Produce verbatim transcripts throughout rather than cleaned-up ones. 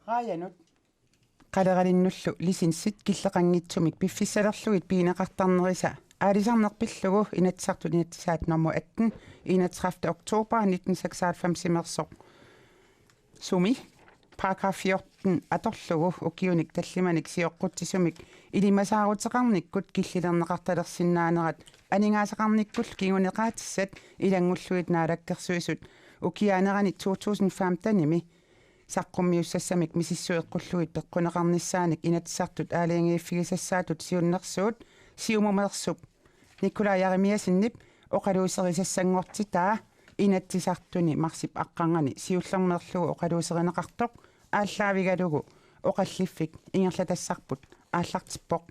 Raajanut qaleralinnullu licensit killeqanngitsumik piffissalerlugit pigineqartarnerisa aalisarneq pillugu Inatsisartut inatsisaat nummer atten enogtredivte oktober nitten seksoghalvfemsimeersoq sumi paragraf fjorten atorlugu ukiunik tallimanik sioqqutsisumik ilimasaaruteqarnikkut killilerneqartalersinnaanerat aningaasaqarnikkullu kinguneqaatissat ilanngullugit Naalakkersuisut ukiaanerani to tusind femtenimi saqqummiussassamik misissueqqullugit peqquneqarnissaanik Inatsisartut aalajangiiffigisassaatut siunnersuut Siumumeersup Nikolaj Jeremiassenip oqaluuserisassanngortitaa Inatsisartuni marsip aqqarngani siullermeerlugu oqaluuserineqartoq aallaavigalugu oqalliffik ingerlatassarput aallartippoq.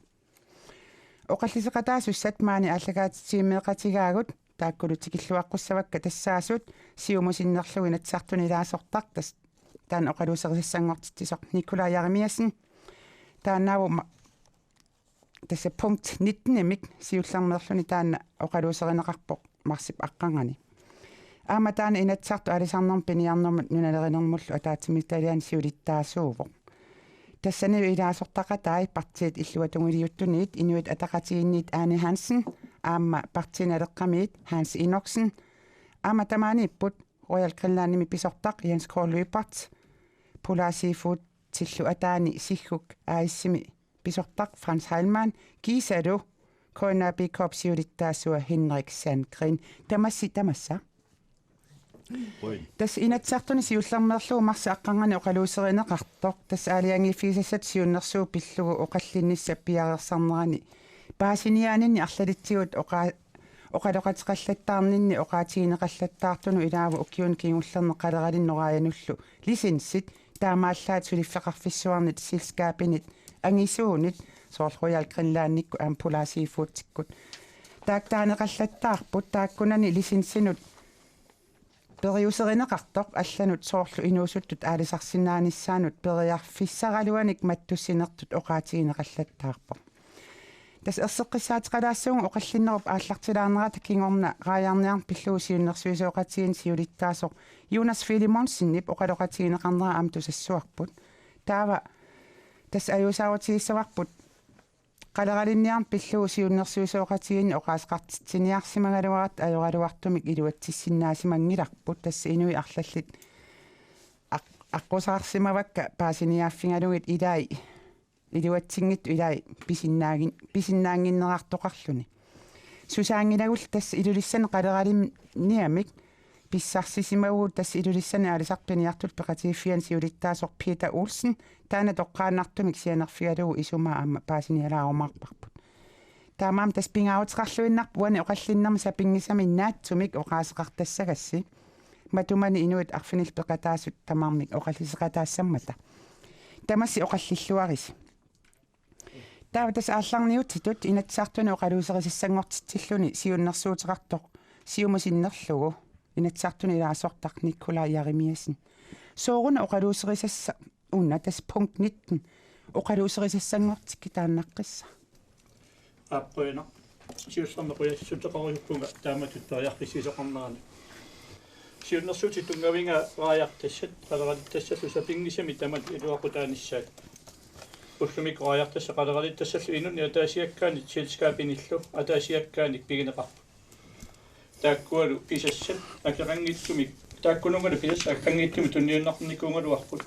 Oqalliseqataasussat maani aallakaatitsivimeeqatigaagut taakkulu tikilluaqqussavakka tassaasut Siumusinnerlugu Inatsisartuni ilaasortaq tas-, taanna oqaluuserisassanngortitsisoq Nikolaj Jeremiassen. Taannaavoq ma-, tassa punkt nittenimik siullermeerluni taanna oqaluuserineqarpoq marsip aqqarngani. Aamma taanna Inatsisartut aalisarnermut piniarnermut nunalerinermullu ataatsimiititaliani siulittaasuuvoq. Tassanilu ilaasortaqatai partiit illuatungiliuttuniit Inuit Ataqatigiinniit Ane Hansen aamma Partii Naleqqamiit Hans Enoksen aamma tamaaniipput Royal Greenlandimi pisortaq Jens K. Lyberth, Polar Seafoodillu ataani Sigguk A/S-imi pisortaq Frans Heilmann kiisalu K N A B K-p siulittaasua Henrik Sandgreen. Tamassi tamassa. Oi. Tassa Inatsisartuni siullermeerlugu marsip aqqarngani oqaluuserineqartoq. Tassa aalajangiiffigisassat siunnersuut pillugu oqallinnissap piareersarnerani paasiniaaninni arlalitsigut oqa-, oqaloqateqallattaarninni oqaatigineqallattaartunut ilaavoq ukiuni kingullerni qaleralinnut raajanullu licensit taamaallaat suliffeqarfissuarnit selskabinit angisuunit soorlu Royal Greenlandikkut aamma Polar Seafoodikkut. Taakku taaneqallattaarput taakkunani licensinut periuserineqartoq allanut soorlu inuusuttut aalisarsinnaanissaannut periarfissaraluanik mattussinertut oqaatigineqallattaarpoq. Tassa erseqqissaateqalaassaagut oqallinnerup aallartilaanerata kingorna raajarniarneq pillugu siunnersuisoqatigiinni siulittaasoq Jonas Filemonsenip oqaloqatigineqarnera aamma tusassuarput. Taava tassa ajuusaarutigissavarput qaleralinniarneq pillugu siunnersuisoqatigiinni oqaaseqartitsiniarsimagaluaratta ajoraluartumik iluatsissinnaasimanngillarput tassa inuit arlallit aq-, aqqusaarsimavakka paasiniaaffigalugit ilai iluatsinngitsut ilai pisinnaagin-, pisinnaannginnerartoqarluni. Susaanngilagulli tassa Ilulissani qaleralinniamik pissarsisimavugut tassa Ilulissani aalisartut piniartullu peqatigiiffiani siulittaasoq Peter Olsen taanna toqqaannartumik sianerfigalugu isumaa aamma paasinialaarumaarparput. Taamaammat tassa pingaaruteqarluinnarpoq uani oqallinnermi sapinngisamik naatsumik oqaaseqartassagassi. Matumani inuit arfinillit peqataasut tamarmik oqalliseqataassammata. Tamassi oqallilluarisi. Taava tassa aallarniutitut Inatsisartuni oqaluuserisassanngortitsilluni siunnersuuteqartoq Siumusinnerlugu Inatsisartuni ilaasortaq Nikolaj Jeremiassen. Sooruna oqaluuserisassaq una tassa punkt nitten oqaluuserisassanngortikkit taannaqqissaaq. Aap, qujanaq. Siullermik qujassutissaqarusuppunga taamatut periarfissiisoqarnerani. Siunnersuutit tunngavigaat raajartassat, qaleralittassallu sapinngisamik tamanut iluaqutaanissaat. Ullumikkut raajartassat qaleralittassallu inunnik ataasiakkaanit selskabinillu ataasiakkaanik pigineqarput. Taakkualu pisassat akeqanngitsumik, taakkununngalu pisassat akeqanngitsumik tunniunneqarnikuugaluarput.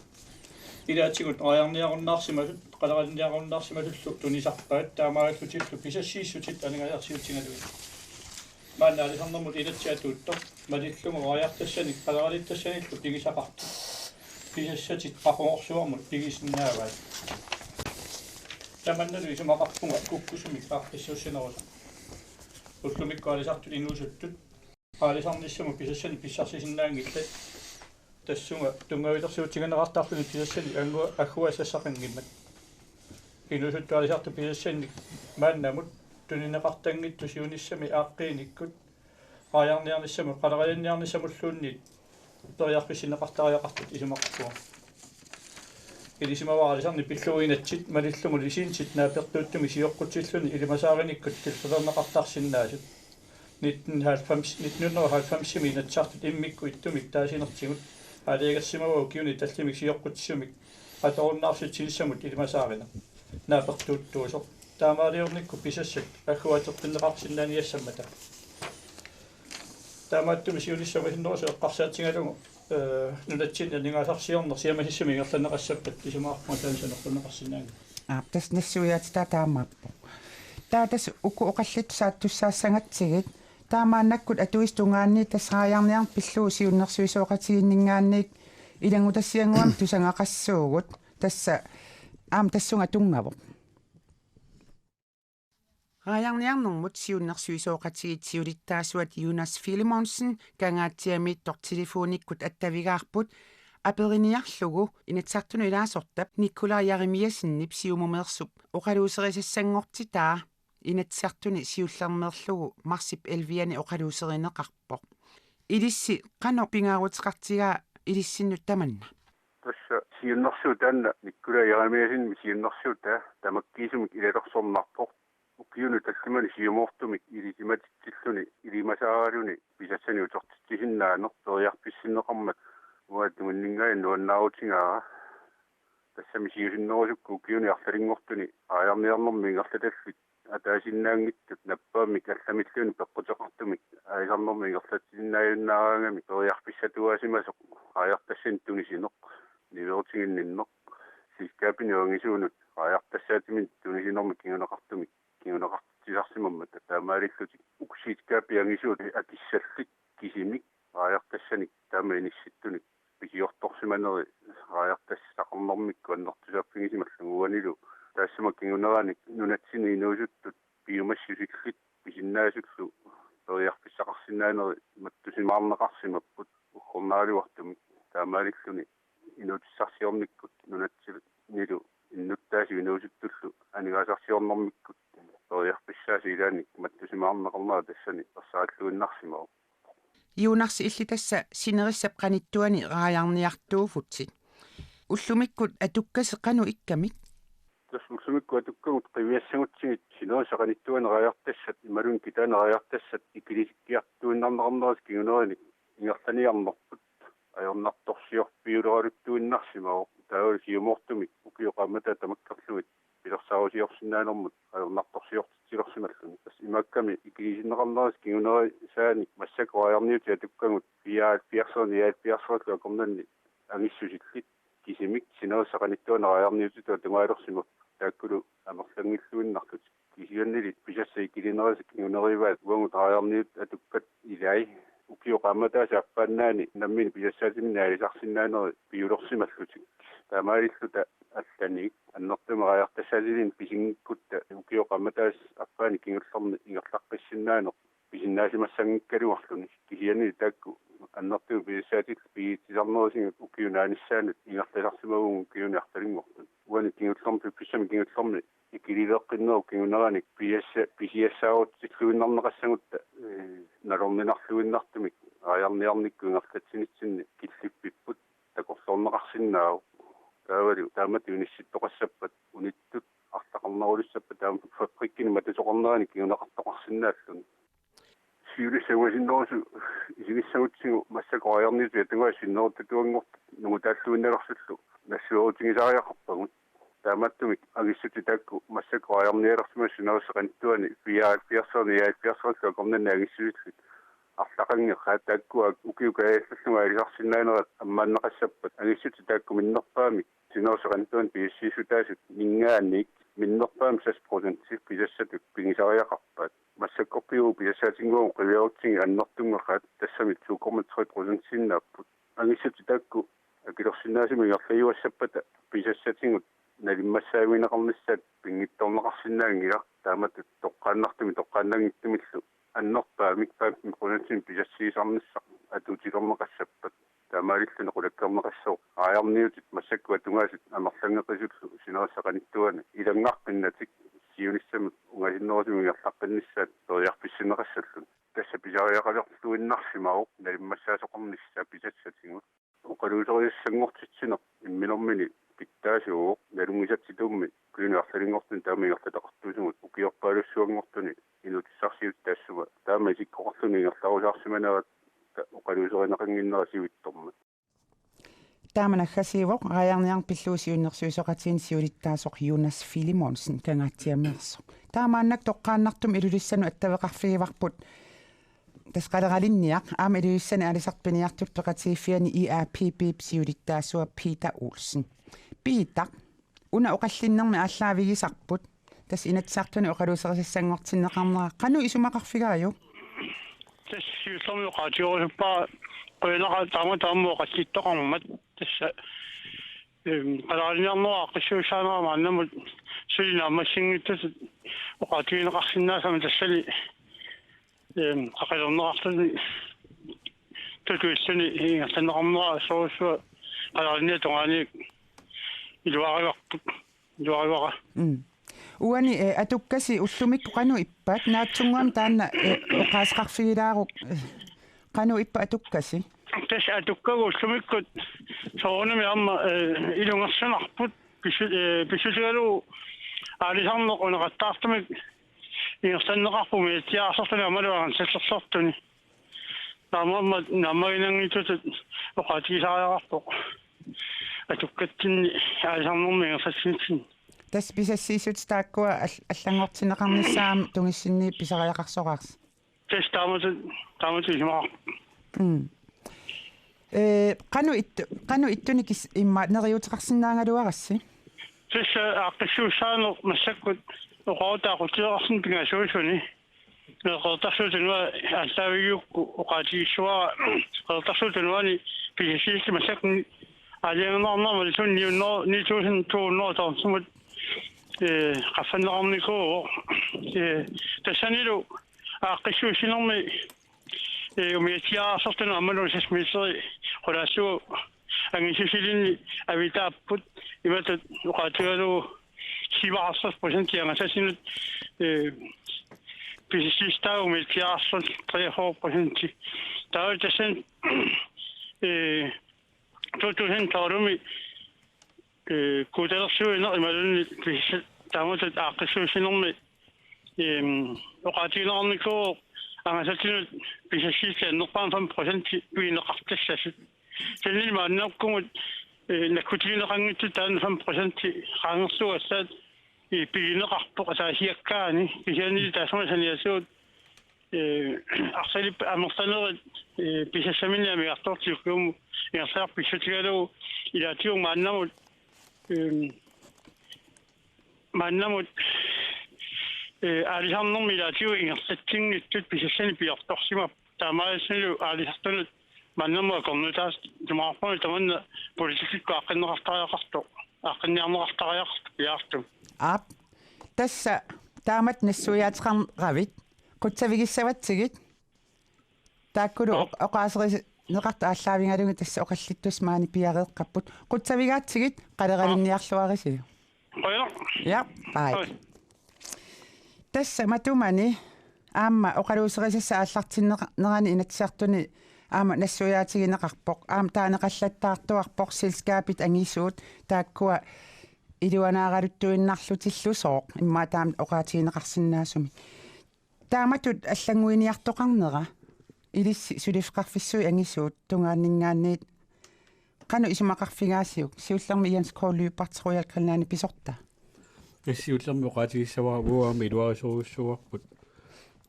Ilaatigut raajarniarunnaarsimasut, qaleralinniarunnaarsimasullu tunisarpaat taamaallutillu pisassiissutit aningaasarsiutigalugit. Maanna aalisarnermut inatsit atuuttoq malillugu raajartassanik qaleralittassanillu pigisaqartoq. Pisassatit qaqugorsuarmut pigisinnaavaat. Tamannalu isumaqarpunga kukkusumik aaqqissuussinerusoq. Ullumikkut aalisartut inuusuttut aalisarnissamut pisassanik pissarsisinnaanngillat. Tassunga tunngavilersuutigineqartarluni pisassanik angu-, agguaassassaqanngimmat. Inuusuttut aalisartut pisassanik maannamut tunineqartanngitsut siunissami aaqqiinikkut raajarniarnissamut qaleralinniarnissamulluunniit periarfissinneqartariaqartut isumaqarpunga. Ilisimavara aalisarneq pillugu inatsit malillugu licensit naapertuuttumik sioqqutsilluni ilimasaarinikkut killilerneqartarsinnaasut. nitten halvfems, nitten hundrede og halvfems-imi Inatsisartut immikkut ittumik taasinertigut aalajangersimavaat ukiuni tallimik sioqqutsisumik atorunnaarsitsinissamut ilimasaarineq naapertuuttuusoq. Taamaaliornikkut pisassat agguaateqqinneqarsinnaaniassammata. Taamaattumik siunissaq ungasinnerusoq eqqarsaatigalugu, eh, nunatsinni aningaasarsiorneq siammasissumik ingerlanneqassappat isumaqarpunga taanna sanerluneqarsinnaanngilaq. Aap, tassa nassuiaatitaa taamaappoq. Taava tassa uku oqallittut saattussaassagatsigit, taamaannakkut atuisut tungaanniit tassa raajarniarneq pillugu siunnersuisoqatigiinninngaanniit ilanngutassiannguamik tusagaqassuugut, tassa aamma tassunga tunngavoq. Raajarniarnermut siunnersuisoqatigiit siulittaasuat Jonas Filemonsen Kangaatsiamiittoq telefonikkut attavigaarput aperiniarlugu Inatsisartunut ilaasortap Nikolaj Jeremiassenip Siumumeersup oqaluuserisassanngortitaa Inatsisartuni siullermeerlugu marsip elleve-ani oqaluuserineqarpoq. Ilissi qanoq pingaaruteqartigaa ilissinnut tamanna? Tassa siunnersuut taanna Nikolaj Jeremiassenimit siunnersuutaa tamakkiisumik ilaasornarpoq. Ukiuni tallimani siumoortumik ilisimatitsilluni ilimasaaraluni pisassanik utertitsisinnaaneq periarfissinneqarmat uanga tunginninngaanniit nuannaarutigaara. Tassami siusinnerusukkut ukiuni arlalinngortuni raajarniarnermi ingerlatallit ataasinnaanngitsut nappaammik allamilluunniit peqquteqartumik aalisarnermi ingerlatsisinnaajunnaaraangamik periarfissatuaasimasoq raajartassanik tunisineq, niuerutiginninneq, selskabinut angisuunut raajartassaatiminnik tunisinermik kinguneqartumik kinguneqartitsisarsimammata, taamaalillutik uku selskabit angisuut akissallit kisimik raajartassanik taama inissittunik pisiortorsimaneri raajartassaqarnermikkut annertusaaffigisimallugu. Uanilu taassuma kinguneranik nunatsinni inuusuttut piumassusillit pisinnaasullu periarfissaqarsinnaaneri mattusimaarneqarsimapput uggornaraluartumik, taamaalilluni inuutissarsiornikkut nunatsinnilu innuttaasut inuusuttullu aningaasarsiornermikkut periarfissaasut ilaannik mattusimaarneqarnera tassani ersaralluinnarsimavoq. Jonas, illit tassa sinerissap qanittuani raajarniartuuvutit. Ullumikkut atukkasi qanoq ikkamik? Tassa ullumikkut atukkagut qiviassagutsigit sinerissap qanittuani raajartassat imaluunniit kitaani raajartassat ikilisikkiartuinnarneqarnerisa kingunerinik ingerlaniarnerput ajornartorsiorfiuleraluttuinnarsimavoq, taava siumoortumik ukiut qaammataa tamakkerlugit pilersaarusiorsinnaanermut ajornartorsiortitsilersimalluni. Tassa imaakkami ikilisinneqarnerisa kingunerisaanik massakkut raajarniutit atukkagut fireoghalvfjerdserinik nioghalvfjerdserillu akornanni angissusillit kisimik sinerissap qanittuani raajarniutitut atugaalersimapput, taakkulu amerlanngilluinnarlutik. Kisiannili pisassat ikilinerisa kingunerivaat uagut raajarniutit atukkat ilai ukiut qaammataasaappaannaani nammineq pisassaatiminnik aalisarsinnaanerit piulersimallutik. Taamaalilluta allanik annertuumik raajartassaatilinnik pisinngikkutta ukiut qaammataasut aappaanni kingullerni ingerlaqqissinnaaneq pisinnaasimassanngikkaluarluni. Kisiannili taakku annertuumik pisassaatillit pigiitsisarnerisigut ukiup naanissaanut ingerlasarsimavugut ukiuni arlalinngortuni. Uani kingullermi, piffissami kingullermi ikilileqqinnerup kinguneranik pisiassa-, pisiassaarutilluinnarneqassagutta, eh, nalorninarluinnartumik raajarniarnikkut ingerlatsinitsinni killiffipput takorloorneqarsinnaavoq. Taavalu taamatut inissittoqassappat unittut arlaqarnerulissappat taama fabrikkinik matusoqarneranik kinguneqartoqarsinnaalluni. Siulissaq ungasinnerusoq isigissagutsigu massakkut raajarniutit atugaasut sinneruttatuanngortut nungutaalluinnalersullu nassuerutigisariaqarpagut. Taamaattumik angissutit taakku massakkut raajarnialersimasut sinerissap qanittuani fireoghalvfjerdserinik nioghalvfjerdserillu akornanni angissusillit arlaqanngikkaat, taakkua ukiut kaajallallugu aalisarsinnaanerat ammaanneqassappat angissutit taakku minnerpaamik sinerissap qanittuani pisassiissutaasut ninngaanniit minnerpaamik seks procenti pisassatut pigisariaqarpaat. Massakkorpiaq pisassaatinnguagut qiviarutsigit annertunngikkaat, tassami to komma tre procentiinnaapput. Angissutit taakku akilersinnaasumik ingerlajuassappata pisassatigut nalimmassaavigineqarnissaat pinngitsoorneqarsinnaanngilaq, taamatut toqqaannartumik toqqaannanngitsumillu annerpaamik femten procentinik pisassiisarnissaq atuutilerneqassappat. Taamaalilluni qulakkeerneqassaaq raajarniutit massakkut atugaasut amerlanngeqisullu sinerissap qanittuani ilanngaqqinnatik siunissamut ungasinnerusumik ingerlaqqinnissaat periarfissinneqassalluni. Tassa pisariaqalerluinnarsimavoq nalimmassaasoqarnissaa pisassatigut. Oqaluuserisassanngortitsineq imminermini pitsaasuuvoq, nalunngisatsitut ukiuni arlalinngortuni taama ingerlataqartuusugut ukiorpaalussuanngortuni inuutissarsiutit Tassuma taama isikkoqarluni ingerlarusaarsimanerat oqaluuserineqannginnera sivitsormat. Taama naggasiivoq, raajarniarneq pillugu siunnersuisoqatigiinni siulittaasoq Jonas Filemonsen Kangaatsiameersoq. Taamaannak toqqaannartumik Ilulissanut attaveqarfigivarput tassa Qaleralinniaq, aamma Ilulissani aalisartut piniartutut peqatigiiffiani I A P P-p siulittaasua Peter Olsen. Peter, una oqallinnermi aallaavigisarput, tassa Inatsisartuni oqaluuserisassanngortinneqarnera, qanoq isumaqarfigaajuk? Tassa siullermik oqaatigerusuppara qujanaq taama taama oqallittoqarmat, tassa, ehm, Qaleralinniarnerup aaqqissuussaanera maannamut suli naammassinngitsutut oqaatigineqarsinnaasama tassani, ehm, qaqilerneqarluni tuluilluni ingerlanneqarnera assorsuaq Qaleralinniap tungaaniit iluarivarput, iluarivara. Mm. Uani, eh, atukkasi ullumikkut qanoq ippat? Naatsunnguamik taanna, eh, oqaaseqarfigilaaruk, eh, qanoq ippat atukkasi? Tassa atukkagut ullumikkut soorunami aamma, eh, ilungersunarput, pissu-, eh, pissutigalugu aalisarneq uneqattaartumik ingerlanneqarpoq umiatsiaarsortuni aammalu angallatsersortuni. Taamaammat naammaginanngitsutut oqaatigisariaqarpoq atukkatsinni aalisarnermi ingerlatsinissinni. Tassa pisassiissutsit taakkua al-, allanngortinneqarnissaat aamma tungissinniit pisariaqarsoraarsi. Tassa taamatut, taamatut isumaqarpoq. Mm. Eh, qanoq ittu-, qanoq ittunik is-, immaqa neriuuteqarsinnaagaluarassi? Tassa aaqqissuussaaneq massakkut oqarutta aqutsisoqarsinni pingasuusuni. Qeqertarsuup Tunuani aallaavigigukku oqaatigissavara Qeqertarsuup Tunuani pisassiissut massakkut aalajangerneqarnerat maani suli ni hundrede, ni tusind to hundrede tonsimut, eh, qaffanneqarnikuuvoq. Eh, tassanilu aaqqissuussinermi, eh, umiatsiaarsortuni aammalu seks meteri qulaassuu angisusilinni avitaapput imatut oqaatigalugu syvoghalvtreds procent angasasinut, eh, pisassiissutaat umiatsiaarsortut treogfyrre procent. Taava tassani, eh, to tusind tolvimi, eh, kuutalersuineq imaluunniit pisassat taamatut aaqqissuussinermi, ehm, oqaatigineqarnikuuvoq angasasinut pisassiissutaat annerpaamik fem procent pigineqartassasut. Tassani maannakkumut, eh, nakkutigineqanngitsut taanna fem procent qaangersugassaat, eh, pigineqarpoq ataasiakkaani, kisianni taassuma saniatigut, eh, arsalip amerlanerit, eh, pisassaminnik amigartoortut ukiumut ingerlaannaq pissutigalugu ilaatigut maannamut, eh, maannamut, eh, aalisarnermi ilaatigut ingerlatsinngitsut pisassanik piortorsimavoq. Taamaasilluni aalisartunut maannamut akornutaasut, isumaqarpunga tamanna politikkikkut aaqqinneqartariaqartoq, aaqqinniarneqartariaqartoq piaartumik. Aap. Tassa taamatut nassuiaateqarneravit, qutsavigissavatsigit. Taakkulu, aap, oq-, oqaaserineqartut aallaavigalugit tassa oqallittussat maani piareeqqapput. Qutsavigaatsigit, qaleralinniarluarisi. Qujanaq. Ja, bye. Hej. Tassa matumani aamma oqaluuserisassat aallartinneqarnerani Inatsisartuni aamma nassuiaatigineqarpoq. Aamma taaneqallattaartuarpoq selskabit angisuut taakkua iluanaaraluttuinnarlutillusooq immaqa taama oqaatigineqarsinnaasumik. Taamatut allannguiniartoqarnera, ilissi suliffeqarfissuit angisuut tungaanninngaanniit, qanoq isumaqarfigaasiuk, siullermik Jens K. Lyberth Royal Greenlandip pisortaa? Tassa siullermik oqaatigissavara uagut aamma iluarisorujussuuarput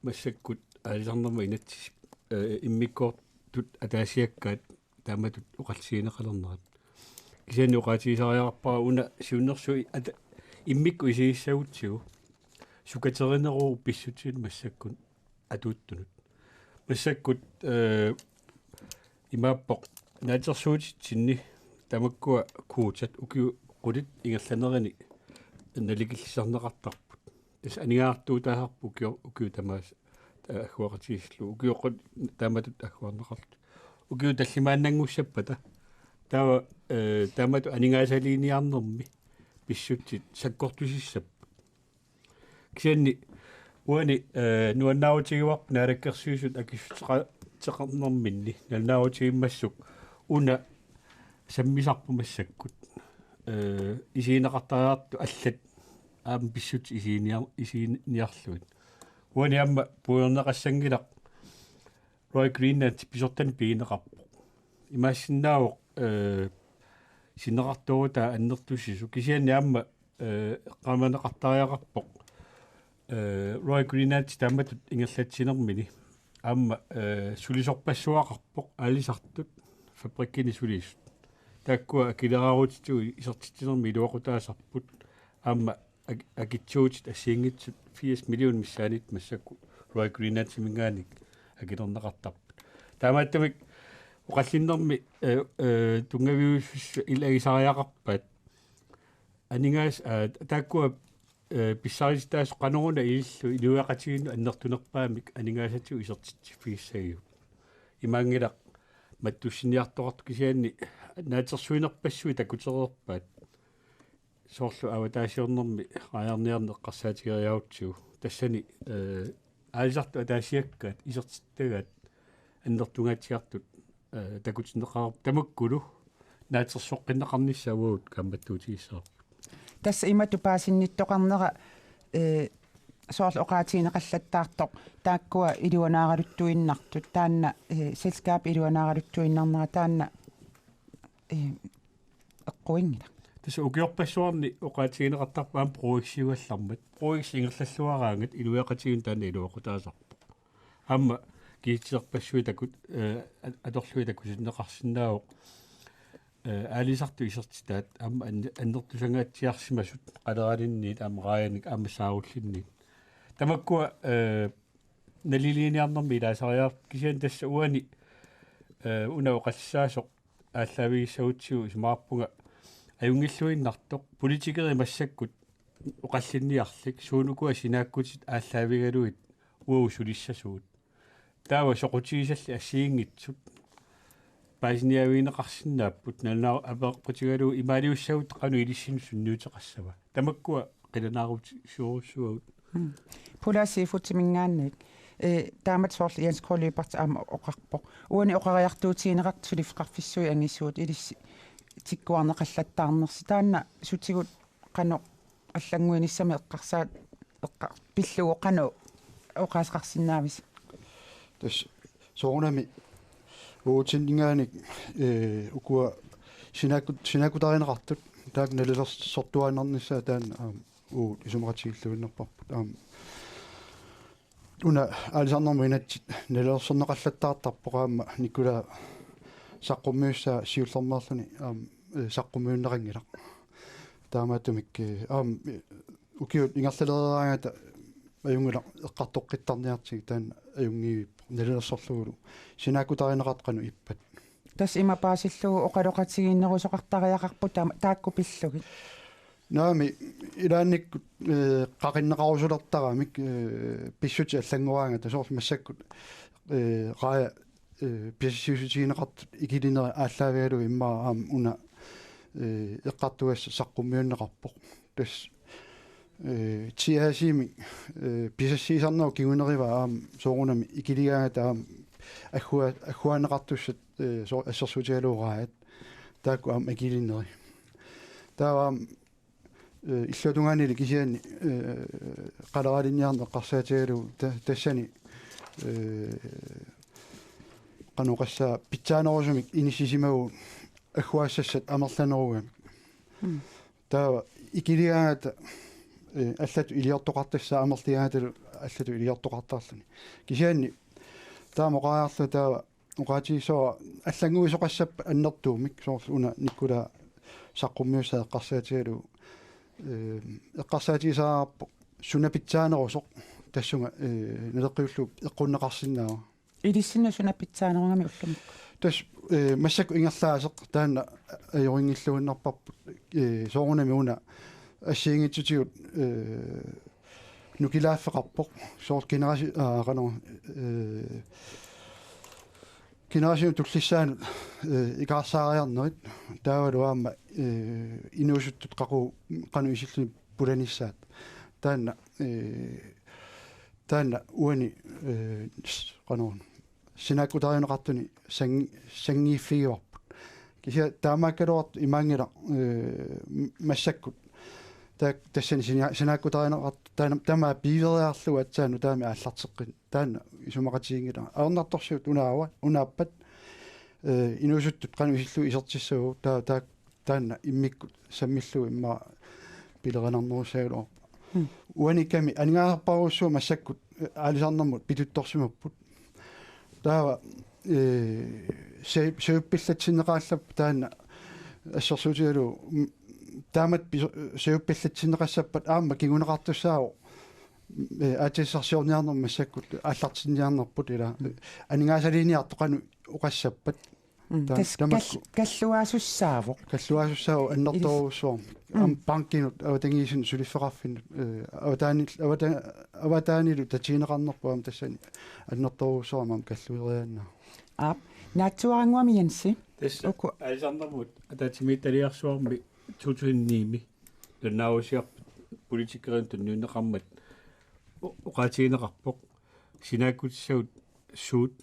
massakkut aalisarnermut inatsisip, eh, immikkoortut ataasiakkaat taamatut oqallisigineqalernerat. Kisianni oqaatigisariaqarpara una siunnersuut ata-, immikkut isigissagutsigu sukaterineruvoq pissutsit massakkut atuuttunut. Massakkut, eh, imaappoq naatsorsuutitsinni tamakkua kvotat ukiut qulit ingerlanerini nalikillisarneqartarput. Tassa aningaasartuutaasarput ukio-, ukiut tamaasa ta-, agguaqatigiissallugu. Ukiut qulit taamatut agguarneqarlutik. Ukiut tallimaannanngussappata. Taava, eh, taamatut aningaasaliiniarnermi pissutsit sakkortusissapput. Kisianni uani, eh, nuannaarutigivarput Naalakkersuisut akissuteqa-, teqarnerminni nalunaarutigimmassuk una sammisarput massakkut. Eh, isigineqartariaqartut allat aamma pissutsit isiginiar-, isiginiarlugit. Uani aamma puigorneqassanngilaq Royal Greenland pisortanit pigineqarpoq. Imaassinnaavoq, eh, sinneqartoorutaa annertusisoq. Kisianni aamma, eh, eqqaamaneqartariaqarpoq, eh, Royal Greenland taamatut ingerlatsinermini. Aamma, eh, sulisorpassuaqarpoq aalisartut fabrikkini sulisut. Taakkua akileraarutitigut isertitsinermi iluaqutaasarput. Aamma ak-, akitsuutit assigiinngitsut firs million missaanniittut massakkut Royal Greenlandiminngaanniit akilerneqartarput. Taamaattumik oqallinnermi, eh, eh, tunngaviusussat ilagisariaqarpaat. Aningaas-, eh, taakkua, eh, pissarititaasut qanoruna ilillugu inuiaqatigiinnut annertunerpaamik aningaasatigut isertitsiffigissagigut. Imaanngilaq mattussiniartoqartut kisianni naatsorsuinerpassuit takutereerpaat. Soorlu avataasiornermi raajarniarneq eqqarsaatigeriarutsigu. Tassani, eh, aalisartut ataasiakkaat isertittagaat annertungaatsiartut, eh, takutinneqareerput tamakkulu naatsorsoqqinneqarnissaat uagut kaammattuutigissavarput. Tassa imatut paasinnittoqarnera, eh, soorlu oqaatigineqallattaartoq taakkua iluanaaraluttuinnartut, taanna, eh, selskabit iluanaaraluttuinnarnera taanna, eh, eqquinngilaq. Tassa ukiorpassuarni oqaatigineqartarpoq aamma Pro-X-iugallarmat. Pro-X ingerlalluaraangat inuiaqatigiinnut taanna iluaqutaasarpoq. Aamma kiitserpassuit takut-, eh, at-, atorlugit takutinneqarsinnaavoq, eh, aalisartut isertitaat aamma anne-, annertusangaatsiarsimasut qaleralinniit aamma raajanik aamma saarullinniit. Tamakkua, eh, naliliiniarnermi ilaasariaqarput kisianni tassa uani, eh, una oqallissaasoq aallaavigissagutsigu isumaqarpunga ajunngilluinnartoq politikerit massakkut oqallinniarlik suunukua sinaakkutit aallaavigalugit uagut sulissasugut. Taava soqutigisallit assigiinngitsut paasiniaavigineqarsinnaapput nalunaarutit apeqqutigalugu imaaliussagutsigu qanoq ilissinnut sunniuteqassava. Tamakkua qilanaarutigisorujussuuagut. Mm. Polar Seafoodiminngaanniit. Eh, taamatut soorlu Jens K. Lyberth aamma oqarpoq. Uani oqariartuutigineqartut suliffeqarfissuit angisuut ilissi tikkuarneqallattaarnersi. Taanna sutigut qanoq allannguinissamik eqqarsaat eqqa-, pillugu qanoq oqaaseqarsinnaavisi? Tassa soorunami uagutsinngaanniit, eh, ukua sinaakkut-, sinaakkutarineqartut taakku nalilersortuaannarnissaat taanna aamma uagut isumaqatigilluinnarparput. Aamma una aalisarnermut inatsit nalilersorneqallattaartarpoq aamma Nikolai saqqummiussaa siullermeerluni aamma, eh, saqqummiunneqanngilaq. Taamaattumik, eh, aamma, eh, ukiut ingerlalereeraangata ajunngilaq eqqartoqqittarniartigu taanna ajunngivippoq nalilersorlugulu. Sinaakkutarineqartut qanoq ippat. Tassa ima paasillugu oqaloqatigiinnerusoqartariaqarput taama taakku pillugit. Naamik, ilaannikkut, eh, qaqinneqarusulertaramik, eh, pissutsit allanngoraangata soorlu massakkut, eh, raaja, eh, pisassiissutigineqartut ikilineri aallaavigalugu immaqa aamma una, eh, eqqartugassaq saqqummiunneqarpoq. Tassa, eh, T H C-mik, eh, pisassiisarnerup kingunerivaa aamma soorunami ikiligaangata aamma aggua-, agguaanneqartussat, eh, soo-, assersuutigalugu raajat. Taakku aamma ikilineri. Taava aamma, eh, illuatungaanili kisianni, eh, qaleralinniarneq eqqarsaatigalugu ta-, tassani, eh, qanoq oqassaa pitsaanerusumik inissisimavugut agguaassassat amerlanerugamik. Mm. Taava ikiligaangata, eh, allatut iliortoqartassaaq amerligaangatalu allatut iliortoqartarluni. Kisianni taama oqariarlunga taava oqaatigisara allannguisoqassappat annertuumik soorlu una Nikolai saqqummiussaa eqqarsaatigalugu, eh, eqqarsaatigisariaqarpoq suna pitsaanerusoq tassunga, eh, naleqqiullugu eqqunneqarsinnaava. Ilissinnut suna pitsaanerugami ullumikkut. Tassa, eh, massakkut ingerlaaseq taanna ajorinngilluinnarparput, eh, soorunami una assigiinngitsutigut, eh, nukilaaffeqarpoq. Soorlu generasi-, aa, qanoq, eh, generation tullissaanut, eh, ikaarsaariarnerit taavalu aamma, eh, inuusuttut qaqugu qanoq isilluni pulanissaat. Taanna, eh, taanna uani, eh, s-, qanoq sinaakkutarineqartuni sang-, sanngiiffigivarput. Kisianni taamaakkaluartoq imaanngilaq, eh, m-, massakkut Taak-, tassani sina-, sinaakkutarinaqa taanna tamaat piileriarlugu aatsaat nutaamik aallarteqqin. Taanna isumaqatiginngilara. Ajornartorsiut unaava, unaappat, eh, inuusuttut qanoq isillugu isertissavagut, taa-, taa-, taanna immikkut sammillugu immaqa pilerinarnerussagaluarpoq. Mm. Uanikkami aningaasarparujussuaq massakkut, eh, aalisarnermut pituttorsimapput. Taava, eh, se-, sajuppillatsinneqarallappoq taanna assersuutigalugu, mm, taamatut piso-, sajuppillatsinneqassappat aamma kinguneqartussaavoq, eh, aatsitassarsiorniarnermut massakkut aallartinniarnerput ila. Mm. Aningaasaliiniartut qanoq oqassappat. Mm, ta-, tassa tamakku kal-, kalluaasussaavoq. Kalluaasussaavoq annertoorujussuarmik. Mm. Aamma bankinut, avatangiisinut, suliffeqarfinnut, eh, avataanil-, avata-, avataanilu tatigineqarnerput aamma tassani annertoorujussuarmik aamma kallueriaannaa. Aap, naatsuarannguami Jensi. Tassa uku aalisarnermut ataatsimiititaliarsuarmi to tusind ni-mi nalunaarusiarput politikerinut tunniunneqarmat o-, oqaatigineqarpoq sinaakkutissagut suut,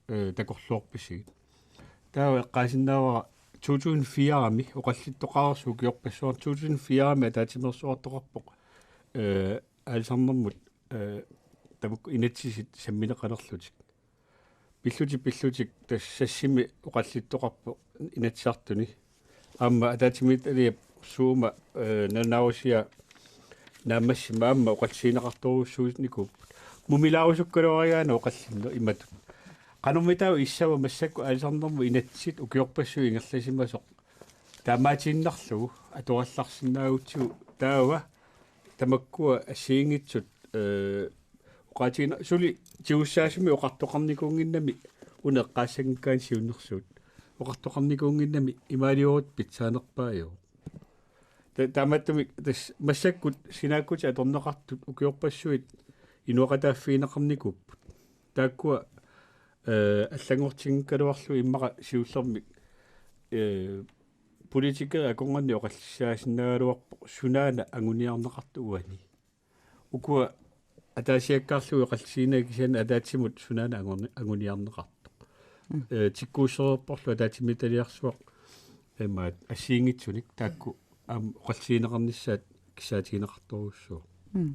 eh, takorluorpisigit. Taava eqqaasinnaavara to tusind fire-mi oqallittoqareersoq ukiorpassuarni to tusind fire-mi ataatsimeersuartoqarpoq, eh, aalisarnermut, eh, tamakku inatsisit sammineqalerlutik. Pillutik, pillutik tassa Sassimi oqallittoqarpoq Inatsisartuni. Aamma ataatsimiititaliap suuma, eh, nalunaarusiaq naammassima aamma oqallisigineqartorujussuunikuupput. Mumilaarusukkaluaraangat oqallinneq imatut. Qanormitaava issava massakkut aalisarnermut inatsit ukiorpassuit ingerlasimasoq. Taamaatiinnarlugu atorallarsinnaagutsigu taava tamakkua assigiinngitsut, eh, oqaatigina-, suli tigussaasumik oqartoqarnikuunnginnami una eqqaassanngikkaanni siunnersuut. Oqartoqarnikuunnginnami imaaliorutta pitsaanerpaajuvoq. Ta-, taamaattumik tassa massakkut sinaakkutit atorneqartut ukiorpassuit inuaqataaffigineqarnikuupput. Taakkua, eh, allanngortinngikkaluarlugu immaqa siullermik, eh, politikerit akornanni oqallisaasinnaagaluarpoq sunaana anguniarneqartoq uani. Ukua ataasiakkaarlugit oqallisigineq kisianni ataatsimut sunaana anguni-, anguniarneqartoq. Mm. Eh, tikkuussereerporlu ataatsimiititaliarsuaq imaat assigiinngitsunik taakku aamma oqallisigineqarnissaat kissaatigineqartorujussuuvoq. Mm.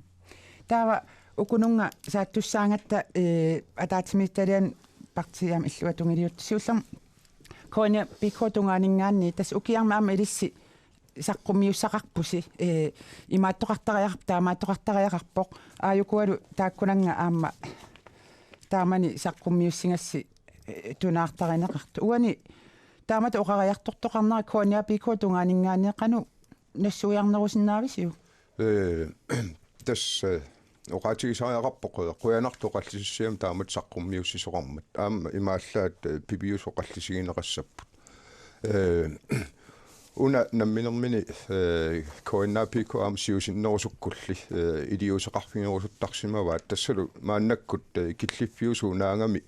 Taava ukununnga saattussaagatta, eh, ataatsimiititaliani partiit aamma illuatungiliuttut siullermik K N A P K tungaaninngaanniit tassa ukiarmi aamma ilissi saqqummiussaqarpusi, eh, imaattoqartariaqarpoq, taamaattoqartariaqarpoq, aajukualu taakkunannga aamma taamani saqqummiussigassi, eh, tunaartarineqartoq. Uani taamatut oqariartortoqarnera K N A P K tungaaninngaanniit qanoq nassuiarnerusinnaavisiuk? Eh, tassa, eh, oqaatigisariaqarpoq, eh, qujanartoq oqallisissiami taamatut saqqummiussisoqarmat. Aamma imaallaat, eh, piviusut oqallisigineqassapput. Eh, una namminermini, eh, K N A P K aamma siusinnerusukkulli, eh, iliuuseqarfigerusuttarsimavaat. Tassalu maannakkut, eh, killiffiusuunaagami,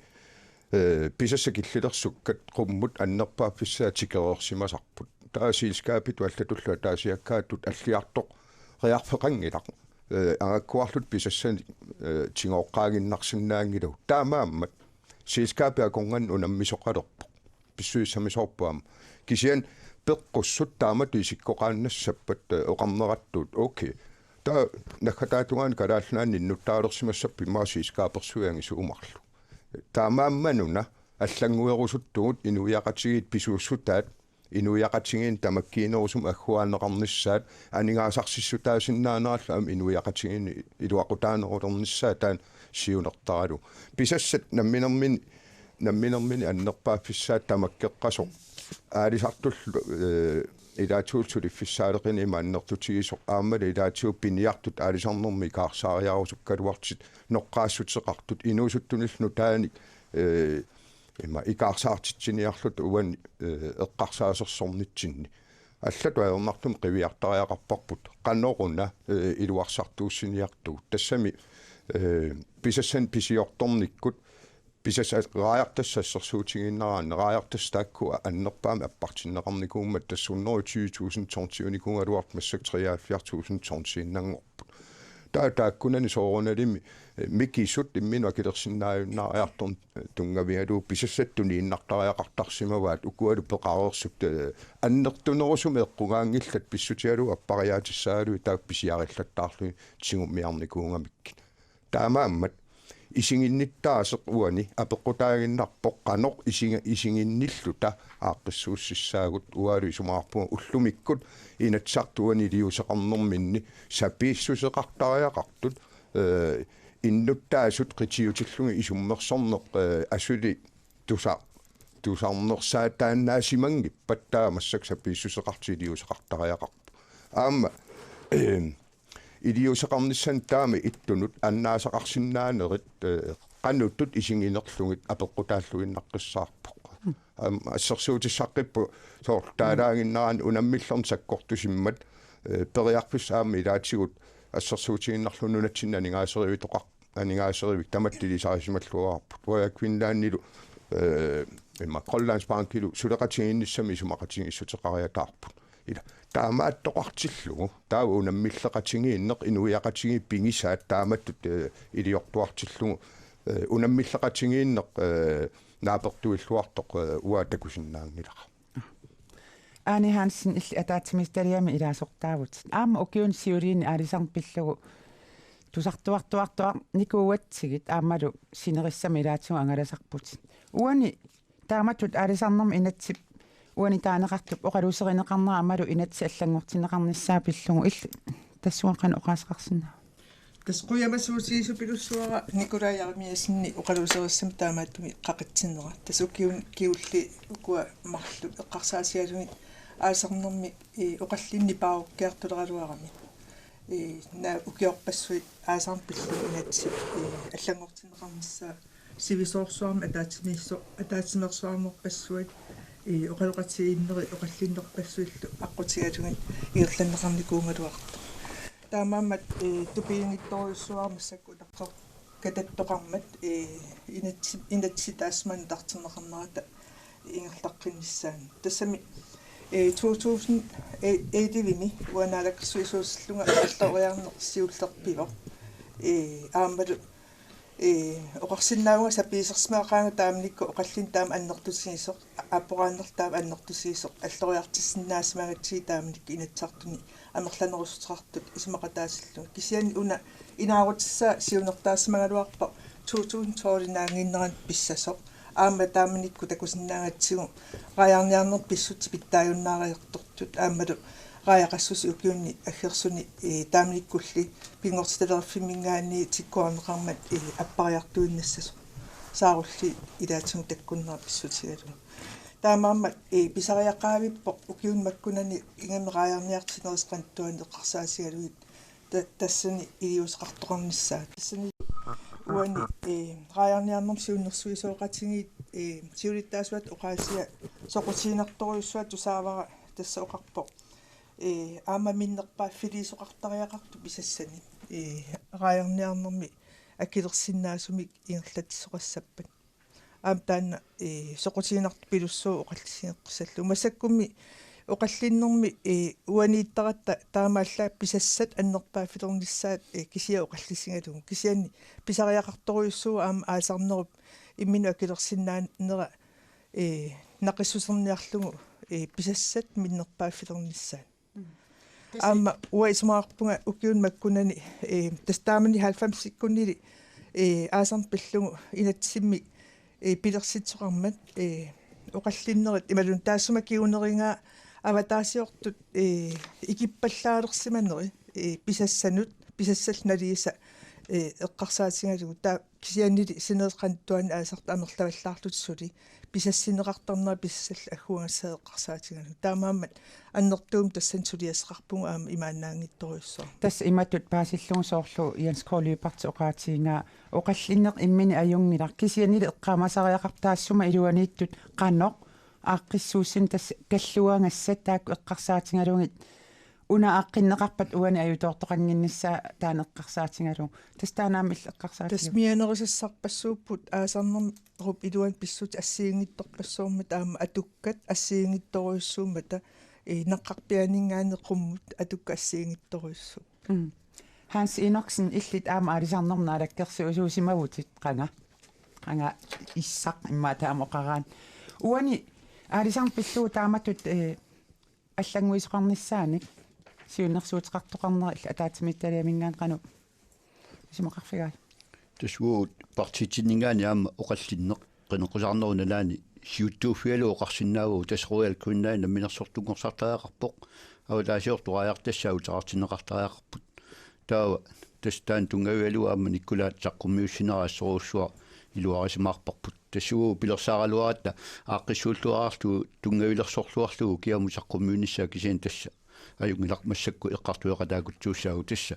eh, pisassat killilersukkat qummut annerpaaffissaat tikereersimasarput. Taava selskabitut allatullu ataasiakkaatut alliartoriarfeqanngilaq. Eh, angakkuarlutik pisassanik, eh, tigooqqaaginnarsinnaanngilagut. Taamaammat selskabit akornanni unammisoqalerpoq. Pissusissamisoorpoq aamma. Kisianni peqqussut taamatut isikkoqaannassappat, eh, oqarnerattut. Okay. Taava naggataatungaani Kalaallit Nunaanni innuttaalersimassappat immaqa selskabersuit angisuumarluk. Taamaammat una allannguerusuttugut inuiaqatigiit pisuussutaat inuiaqatigiinni tamakkiinerusumik agguaanneqarnissaat aningaasarsissutaasinnaanerallu aamma inuiaqatigiinni iluaqutaanerulernissaat taanna siunertaralugu. Pisassat namminermini, namminermini annerpaaffissaat tamakkeqqasoq aalisartullu, eh, ilaatigut suliffissaaleqineq ima annertutigisoq aammalu ilaatigut piniartut aalisarnermi ikaarsaariarusukkaluartut noqqaassuteqartut inuusuttunillu nutaanik, eh, ima ikaarsaartitsiniarluta uani, eh, eqqarsaasersornitsinni. Allatut ajornartumik qiviartariaqarparput. Qanoruna, eh, iluarsartuussiniartugut. Tassami, eh, pisassanik pisiortornikkut, pisassat raajartassat assersuutigiinnaraanni, raajartassat taakku annerpaamik appartinneqarnikuummat tassa hundrede og tyve tusind tonsiunikuugaluartut massakkut treoghalvfjerds tusind tonsiinnanngorput. Taava taakkunani soorunalimi, eh, mikisut imminut akilersinnaajunnaariartorneq tunngavigalugu pisassat tuniinnartariaqartarsimavaat, ukualu peqareersut, eh, annertunerusumik eqqugaanngillat pissutigalugu appariaatissaagaluit taakku pisiarillattaarlugit tigummiarnikuugamikkit. Taamaammat isiginnittaaseq uani apeqqutaaginnarpoq qanoq isiga-, isiginnilluta aaqqissuussissaagut, uangalu isumaqarpunga ullumikkut Inatsisartut uani iliuuseqarnerminni sapiissuseqartariaqartut, eh, innuttaasut qitiutillugit isummersorneq, eh, asuli tusa-, tusarnersaataannaasimanngippata massakkut sapiissuseqartut iliuuseqartariaqarput. Aamma, eh, iliuuseqarnissaanut taama ittunut annaasaqarsinnaanerit, eh, qanoq ittut isiginerlugit apeqqutaalluinnaqqissaarpoq. Aamma assersuutissaqqippoq soorlu taalaaginnaraanni unammillerneq sakkortusimmat, eh, periarfissat aamma ilaatigut assersuutigiinnarlugu nunatsinni aningaaseriviit oqar-, aningaaserivik tamatta ilisarisimalluarput. Royal Greenlandilu, eh, imma Grønlandsbankilu suleqatigiinnissamik isumaqatigiissuteqariataarput. Ila, taamaattoqartillugu, taava unammilleqatigiinneq, inuiaqatigiit pigisaat taamatut, eh, iliortuartillugu, eh, unammilleqatigiinneq, eh, naapertuilluartoq, eh, uanga takusinnaanngilara. Aani Hansen, illit ataatsimiititaliami ilaasortaavutit. Aamma ukiuni siuliini aalisarneq pillugu tusartuartuartuarnikuugatsigit aammalu sinerissami ilaatigut angalasarputit. Uani taamatut aalisarnermi inatsit uani taaneqartup oqaluuserineqarnera aammalu inatsit allanngortinneqarnissaa pillugu, illit tassunga qanoq oqaaseqarsinnaavat? Tassa qujamasuutigisoq pilussuara Nikolaj Jeremiassenip oqaluuserissamik taamaattumik qaqitsinera. Tassa ukiuni kingullerni ukua marluk eqqarsaatigalugit aalisarnermi, eh, oqallinneq nipaarukkiartuleraluarami. Eh, naak ukiorpassuit aalisarneq pillugu inatsit, eh, allanngortinneqarnissaa sivisoorsuarmi ataatsimiisso-, ataatsimeersuarnerpassuit, eh, oqaloqatigiinnerit oqallinnerpassuillu aqqutigalugit ingerlanneqarnikuugaluartoq. Taamaammat, eh, tupiginngitsorujussuuara massakkut unaqqatit katattoqarmat, eh, inatsi-, inatsit taassuma nutarterneqarnerata ingerlaqqinnissaanut. Tassami, eh, to tusind elleve-mi uanga naalakkersuisuusillunga alloriarneq siulleq pivoq. Eh, aammalu, eh, oqarsinnaavunga sapiisersimaqaanga taamanikkut oqallinneq taama annertutigisoq, apporaannerlu taama annertutigisoq, alloriartissinnaasimagatsigu taamanikkut Inatsisartuni amerlanerussuteqartut isumaqataasillugit. Kisianni una inaarutissaa siunertaasimagaluarpoq to tusind tolv-iinnanngornerani pissasoq. Aamma taamanikkut takusinnaagatsigu raajarniarnermi pissutsit pitsaajunnaariartortut aammalu raajaqassuseq ukiuni aggersuni, eh, taamanikkulli pinngortitalerfimminngaanniit tikkuarneqarmat, eh, appariartuinnassasoq. Saarulliit ilaatigut takkunnera pissutigalugu. Taamaammat, eh, pisariaqaavippoq ukiuni makkunani ingammik raajarniartut sinerissap qanittuani eqqarsaatigalugit ta-, tassani iliuuseqartoqarnissaa. Tassani uani, eh, raajarniarnermut siunnersuisoqatigiit, eh, siulittaasuata oqaasia soqutiginartorujussuaq tusaavara tassa oqarpoq. Eh, aamma minnerpaaffiliisoqartariaqartoq pisassanik. Eh, raajarniarnermi akilersinnaasumik ingerlatsisoqassappat. Aamma taanna, eh, soqutiginartoq pilussuuvoq oqallisigeqqissallugu. Massakkummi oqallinnermi, eh, uaniittaratta taamaallaat pisassat annerpaaffilernissaat, eh, kisiat oqallisigalugu. Kisianni pisariaqartorujussuuvoq aamma aalisarnerup imminut akilersinnaanera, eh, naqissuserniarlugu, eh, pisassat minnerpaaffilernissaat. Aamma uanga isumaqarpunga ukiuni makkunani, eh, tassa taamani halvfemsikkunnili, eh, aalisarneq pillugu inatsimmik, eh, pilersitsisoqarmat, eh, oqallinnerit imaluunniit taassuma kingunerigaa avataasiortut, eh, ikippallaalersimaneri, eh, pisassanut, pisassallu naliisa, eh, eqqarsaatigalugu. Taava kisiannili sinerissap qanittuani aalisartut amerlavallaarlutik suli pisassinneqartarnerat pisassallu agguagassaat eqqarsaatigalugu. Taamaammat annertuumik tassani suliassaqarpugut aamma imaannaanngitsorujussuarmik. Tassa imatut paasillugu soorlu Jens K. Lyberth oqaatigigaa oqallinneq imminut ajunngilaq, kisiannili eqqaamasariaqarpoq taassuma iluaniittut qanoq aaqqissuussineq, tassa kalluagassat taakku eqqarsaatigalugit. Una aaqqinneqarpat uani ajutoortoqannginnissaa taanna eqqarsaatigalugu. Tassa taanna aamma illit eqqarsaatigalugu. Tassa mianerisassarpassuupput aalisarnerup iluani pissutsit assigiinngitsorpassuarmata aamma atukkat assigiinngitsorujussuummata, eh, naqqarpiaaninngaanniit qummut atukkat assigiinngitsorujussuupput. Mm. Hans Enoksen, illit aamma aalisarnermut naalakkersuisuusimavutit, qanga, qanga issaq immaqa taama oqaraanni. Uani aalisarneq pillugu taamatut, eh, allannguisoqarnissaanik siunnersuuteqartoqarnerit ataatsimiititaliaminngaanniit qanoq isumaqarfigaat? Tassa uagut partiitsinninngaanniit aamma oqallinneq qineqqusaarnerup nalaani siuttuuffigalugu oqarsinnaavagut, tassa Royal Greenland namminersortunngorsartariaqarpoq, avataasiortut raajartassaat uteqartinneqartariaqarput. Taava tassa taanna tunngavigalugu aamma Nikkulaat saqqummiussineq assorujussuaq iluarisimaarparput. Tassa uagut pilersaaraluaratta aaqqissuulluarlugu tunngavilersorluarlugu kiamut saqqummiunnissaa, kisianni tassa ajunngilaq, massakkut eqqartueqataakutsuussaagut. Tassa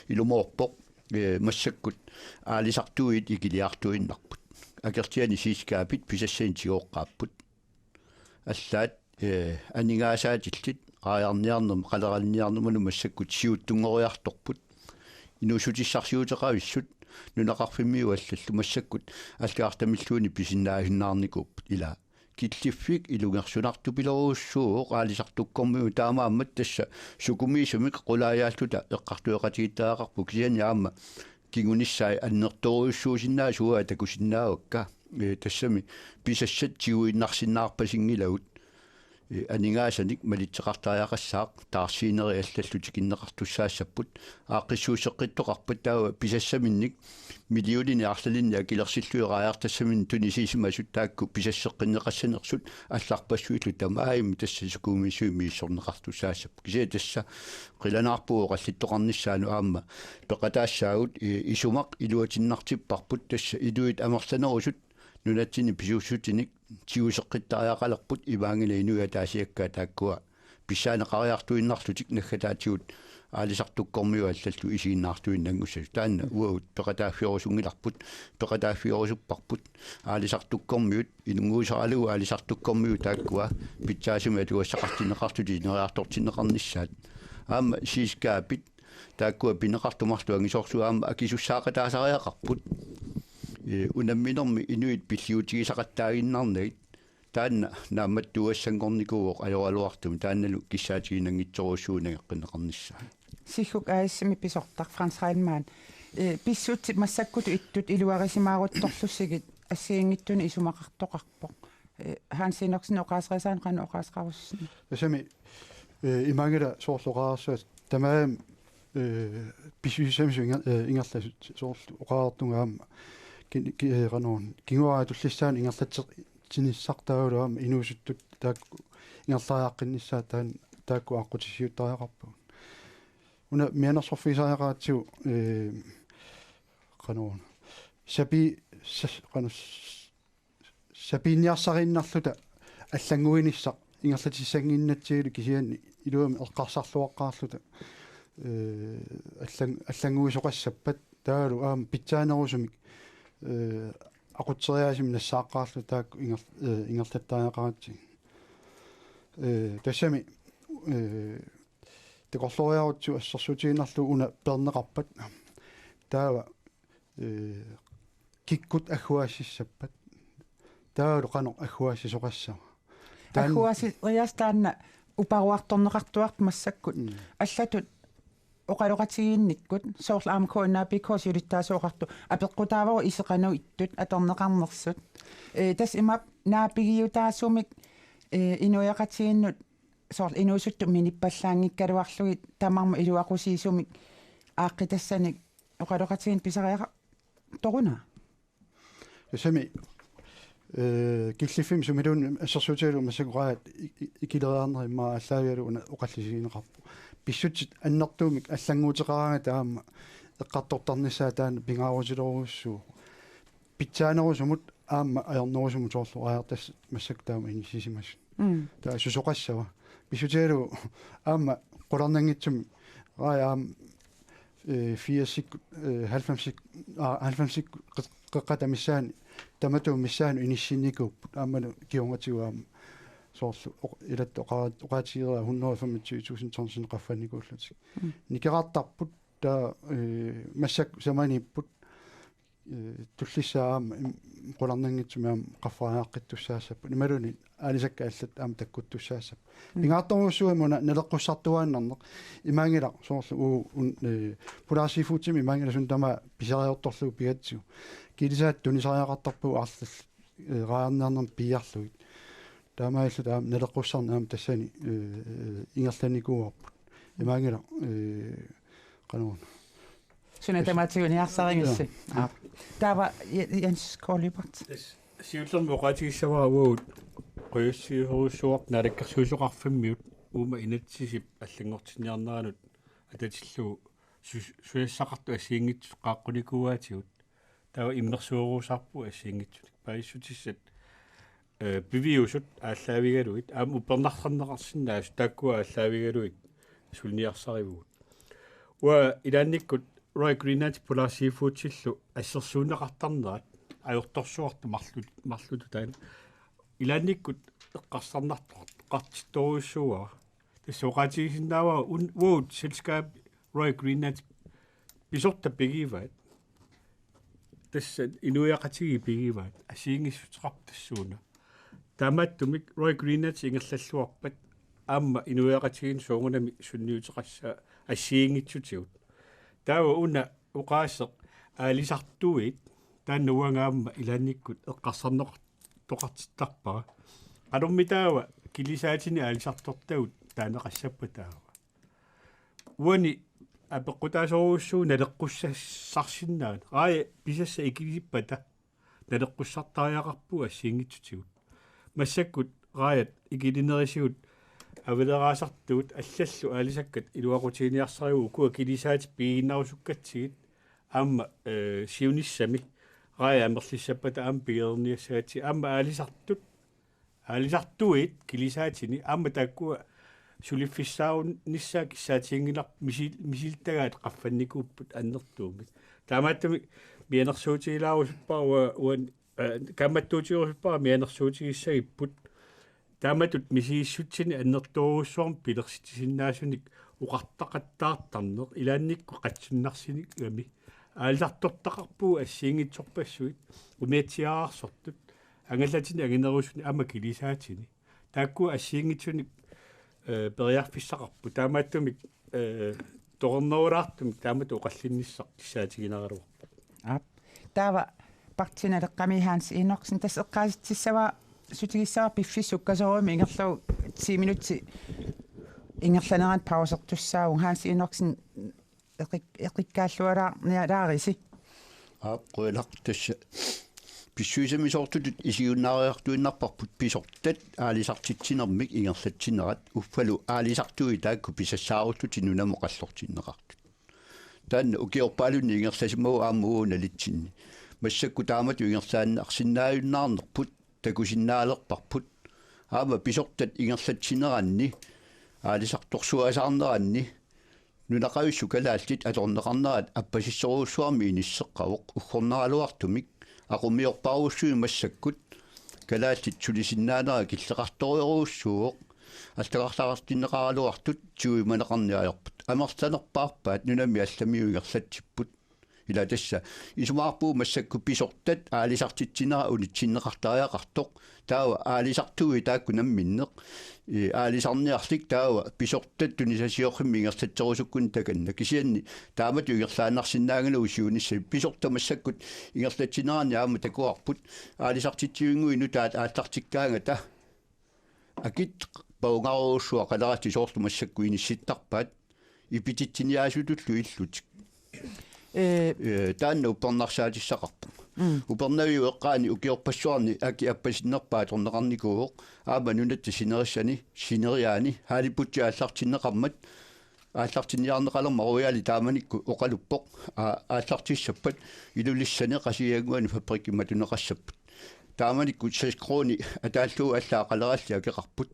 ilumoorpoq, eh, massakkut aalisartuutit ikiliartuinnarput. Akerlianik selskabit pisassanik tigooqqaapput. Allaat, eh, aningaasaatillit raajarniarnermi, qaleranniarnermini massakkut siuttunngoriartorput. Inuussutissarsiuteqavissut nunaqarfimmiut allallu massakkut allagartamilluunniit pisinnaajunnaarnikuupput. Ila killiffik ilungersunartupilorujussuuvoq aalisartukkormiut, taamaammat tassa sukumiisumik qulaajaalluta eqqartueqatigiittariaqarput, kisianni aamma kingunissai annertoorujussuusinnaasuat takusinnaavakka. Eh, tassami pisassat tiguinnarsinnaarpasinngilagut. Eh, aningaasanik malitseqartariaqassaaq, taarsiinerit allallu tikinneqartussaassapput. Aaqqissuusseqqittoqarpat taava pisassaminnik millioninik arlalinnik akilersillugit raajartassaminnik tunisiisimasut taakku pisasseqqinneqassanersut allarpassuillu tamarmik tassa sukumiisumik misissorneqartussaassapput. Kisianni tassa qilanaarpugut oqallittoqarnissaanut aamma peqataassaagut, eh, isumaq iluatinnartipparput, tassa inuit amerlanerusut nunatsinni pisuussutinik tiguseqqittariaqalerput, imaanngilaq inuit ataasiakkaat taakkua pissaaneqariartuinnarlutik naggataatigut aalisartukkormiut allallu isiginnaartuinnanngussasut. Taanna uagut peqataaffigerusunngilarput, peqataaffigerusupparput aalisartukkormiut, inunnguusaralugu aalisartukkormiut taakkua pitsaasumik atugassaqartinneqartut ineriartortinneqarnissaat. Aamma selskabit taakkua pineqartut marluk angisoorsuit aamma akisussaaqataasariaqarput. Eh, unamminermi inuit pilliutigisaqattaaginnarnagit taanna naammattuugassanngornikuuvoq ajoraluartumik, taannalu kissaatiginanngitsorujussuuvoq nangeqqinneqarnissaa. Sigguk A/S-imi pisortaq Frans Heilmann. Eh, pissutsit massakkutut ittut iluarisimaaruttorlussigit assigiinngitsunik isumaqartoqarpoq. Eh, Hans Enoksen, oqaaserisaanik qanoq oqaaseqarussinga? Tassami, eh, imaanngilaq soorlu oqarassuaq tamaat, eh, pissusissamisut inger-, eh, ingerlasut soorlu oqartunga aamma kin-, ki-, eh, qanoq kinguaariit tullissaanut ingerlatsinissartaa taavalu aamma inuusuttut taakku ingerlariaqqinnissaat taan-, taakku aqqutissiuuttariaqarpagut. Una mianersorfigisariaqaratsigu, eh, qanoq sapi-, sa-, qanoq sapiinniarsariinnarluta allannguinissaq ingerlatissannginnatsigilu, kisianni iluamik eqqarsarluaqqaarluta, eh, allan-, allannguisoqassappat taavalu aamma pitsaanerusumik, eh, aqutseriaaseq nassaaqqaarluta taakku inger-, eh, ingerlattariaqaratsigit. Eh, tassami, eh, takorlooriarutsigu assersuutigiinnarlugu una peerneqarpat. Taava, eh, kikkut agguaassissappat. Taavalu qanoq agguaassisoqassava. Taan- Agguaasseriaaseq taanna uparuartorneqartuarpoq massakkut. Mm. Allatut oqaloqatigiinnikkut, soorlu aamma K N A P K siulittaasuusoq oqartoq, apeqqutaavoq iseqanut ittut atorneqarnersut. Eh, tassa imaappoq naapigiutaasumik, eh, inuiaqatigiinnut soorlu inuusuttut minippallaanngikkaluarlugit tamarmik iluaqusiisumik aaqqitassanik oqaloqatigiinneq pisariaqartoruna? Tassami, eh, killiffimmi sumiluunniit assersuutigalugu massakkut raajat i-, i-, ikileriarnerit immaqa aallaavigalugu una oqallisigineqarpoq. Pissutsit annertuumik allannguuteqaraangatta aamma eqqartortarnissaa taanna pingaarutilerujussuuvoq. Pitsaanerusumut aamma ajornerusumut soorlu raajartassat massakkut taama inissisimasut. Mm. Taava susoqassava. Pissutigalugu aamma qularnanngitsumik raajat aamma, eh, firsikkut, eh, halvfemsikkut, aa, halvfemsikkut qeq-, qeqqata missaani, tamatuma missaani inissinnikuupput. Aammalu kingornatigut aamma soorlu oq-, ilatta oqara-, oqaatigereerput hundrede og femogtyve tusind tonsinik qaffannikuullutik. Mm. Nikerartarput taava, eh, massakkut samaniipput. eh, tullissaa aamma im-, qularnanngitsumik aamma qaffariaaqqittussaassapput. Imaluunniit aalisakkat allat aamma takkuttussaassapput. Mm. Pingaartorujussuuvoq una naleqqussartuaannarneq. Imaanngilaq soorlu uu un-, eh, Polar Seafoodimi imaanngilaq suut tamaasa pisariartorlugu pigatsigu. Kilisaat tunisariaqartarpagut arlallit, eh, raajarniarnermi piiarlugit. Taamaalilluta aamma naleqqussarneq aamma tassani, eh, eh, ingerlannikuuarput. Imaanngilaq, eh, qanoruna. Suna tamaatigut niarsarigissi. Ja. Aap. Taava Je-, Jens K. Lyberth. Yes. Siullermik oqaatigissavara uagut qujassusiorujussuartut naalakkersuisoqarfimmiut uuma inatsisip allanngortinniarneranut atatillugu sus-, susassaqartut assigiinngitsut qaaqqunikuuaatigut. Taava immersuerusaarpugut assigiinngitsunik. Paasissutissat, eh, piviusut aallaavigalugit, aamma uppernarsarneqarsinnaasut taakkua aallaavigalugit suliniarsarivugut. Uanga ilaannikkut Royal Greenland Polar Seafoodsillu assersuunneqartarnerat ajortorsuartut marlut-, marlutut taanna. Ilaannikkut eqqarsarnartoqartittorujussuuara. Tassa oqaatigisinnaavara un-, uagut selskab Royal Greenland pisortat pigivaat. Tassa inuiaqatigiit pigivaat. Assigiinngissuteqarpoq tassuuna. Taamaattumik Royal Greenland ingerlalluarpat aamma inuiaqatigiinnut soorunami sunniuteqassaaq assigiinngitsutigut. Taava una oqaaseq aalisartuit taanna uanga aamma ilaannikkut eqqarsarneqartoqartittarpara. Qanormi taava kilisaatinik aalisartortagut taaneqassappat taava? Uani apeqqutaasorujussuuvoq naleqqussassarsinnaanera. Raaja pisassat ikilippata naleqqussartariaqarpugut assigiinngitsutigut. Massakkut raajat ikilinerisigut avaleraasartugut allallu aalisakkat iluaqutiginiarsarivagut ukua kilisaatit piiginnarusukkatsigit aamma, eh, siunissami raaja amerlissappata aamma pigereerniassagatsigit aamma aalisartut, aalisartuit kilisaatini aamma taakkua suliffissaarunnissaat kissaatiginngilarput misil-, misilittagaat qaffannikuupput annertuumik. Taamaattumik mianersuutigilaarusuppara ua-, uan-, eh, kaammattuutigerusuppara mianersuutigissagipput. Taamatut misigissutsinik annertoorujussuarmik pilersitsisinnaasunik oqartaqattaartarneq ilaannikkut qatsunnarsinigami. Aalisartortaqarpugut assigiinngitsorpassuit umiatsiaararsortut angallatinik anginerusunik aamma kilisaatinik. Taakku assigiinngitsunik, eh, periarfissaqarput. Taamaattumik, eh, torernerulaartumik taamatut oqallinnissaq kissaatiginaraluarpoq. Aap. Taava Partii Naleqqami Hans Enoksen, tassa eqqaasitsissavara, sutigissavara piffissaq sukkasoorujussuarmik ingerlavoq, ti minutsit ingerlaneranni pausertussaavugut. Hans Enoksen, eqik-, eqikkaallualaarnialaarisi. Aap, qujanaq, tassa pissusissamisoortutut isiginnaariartuinnarparput pisortat aalisartitsinermik ingerlatsinerat, uffalu aalisartuit taakku pisassaarulluni nunamut qallortinneqartut. Taanna ukiorpaalunni ingerlasimavugut aamma uagut nalitsinni. Massakkut taamatut ingerlaannarsinnaajunnaarnerput takusinnaalerparput. Aamma pisortat ingerlatsineranni, aalisartorsuasaarneranni, nunaqavissut kalaallit atorneqarnerat appasissorujussuarmik inisseqqavoq, uggornaraluartumik aqummiorparujussuit massakkut kalaallit sulisinnaanera killeqartorujorujussuuvoq, allagartaqartinneqaraluartut tiguimaneqarneq ajorput. Amerlanerpaarpaat nunami allamiut ingerlatsipput. Ila tassa isumaqarpugut massakkut pisortat aalisartitsinera unitsinneqartariaqartoq. Taava aalisartuit taakku namminneq, eh, aalisarniarlik taava pisortat tunisasiorfimmik ingerlatserusukkunik takanna. Kisianni taamatut ingerlaannarsinnaanngilagut siunissami. Pisortat massakkut ingerlatsineranni aamma takuarput. Aalisartitsivinnguit nutaat aallartikkaangata akit pavungarujussuaq qalerallit soorlu massakkut inissittarpaat, ipititsiniaasutullu illutik. Ee. Ee, taanna uppernarsaatissaqarpoq. Mm. Upernaviup eqqaani ukiorpassuarni aki appasinnerpaaq atorneqarnikuuvoq, aamma nunatta sinerissani, sineriaani, halibutsi aallartinneqarmat, aallartinniarneqalermat Royali taamanikkut oqaluppoq, aa, aallartissappat Ilulissani Qasigiannguani fabrikkimi matuneqassapput. Taamanikkut seks kroner ataallugu allaat qalerallit akeqarput.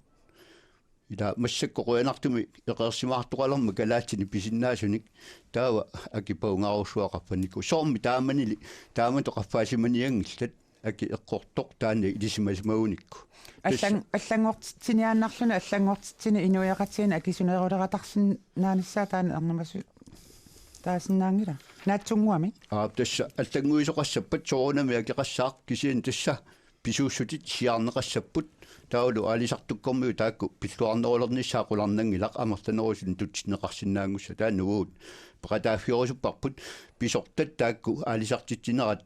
Ila massakkut qujanartumik eqeersimaartoqalermat kalaallinik pisinnaasunik, taava aki pavungarujussuaq qaffannikuuvoq. Soormi taamanili taamatut qaffaasimanianngillat, aki eqqortoq taanna ilisimasimagunikkut. Tassa allan-, allanngortitsiniaannarluni, allanngortitsineq inuiaqatigiinni akisuneruleratarsinnaanissaa taanna ernumasu-, taasinnaanngilaq. Naatsunnguamik. Aap, tassa allannguisoqassappat soorunami akeqassaaq, kisianni tassa pisuussutit siaarneqassapput. Taavalu aalisartukkormiut taakku pilluarnerulernissaat qularnanngilaq, amerlanerusut tutsinneqarsinnaanngussaat. Taanna uagut peqataaffigirusupparput, pisortat taakku aalisartitsinerat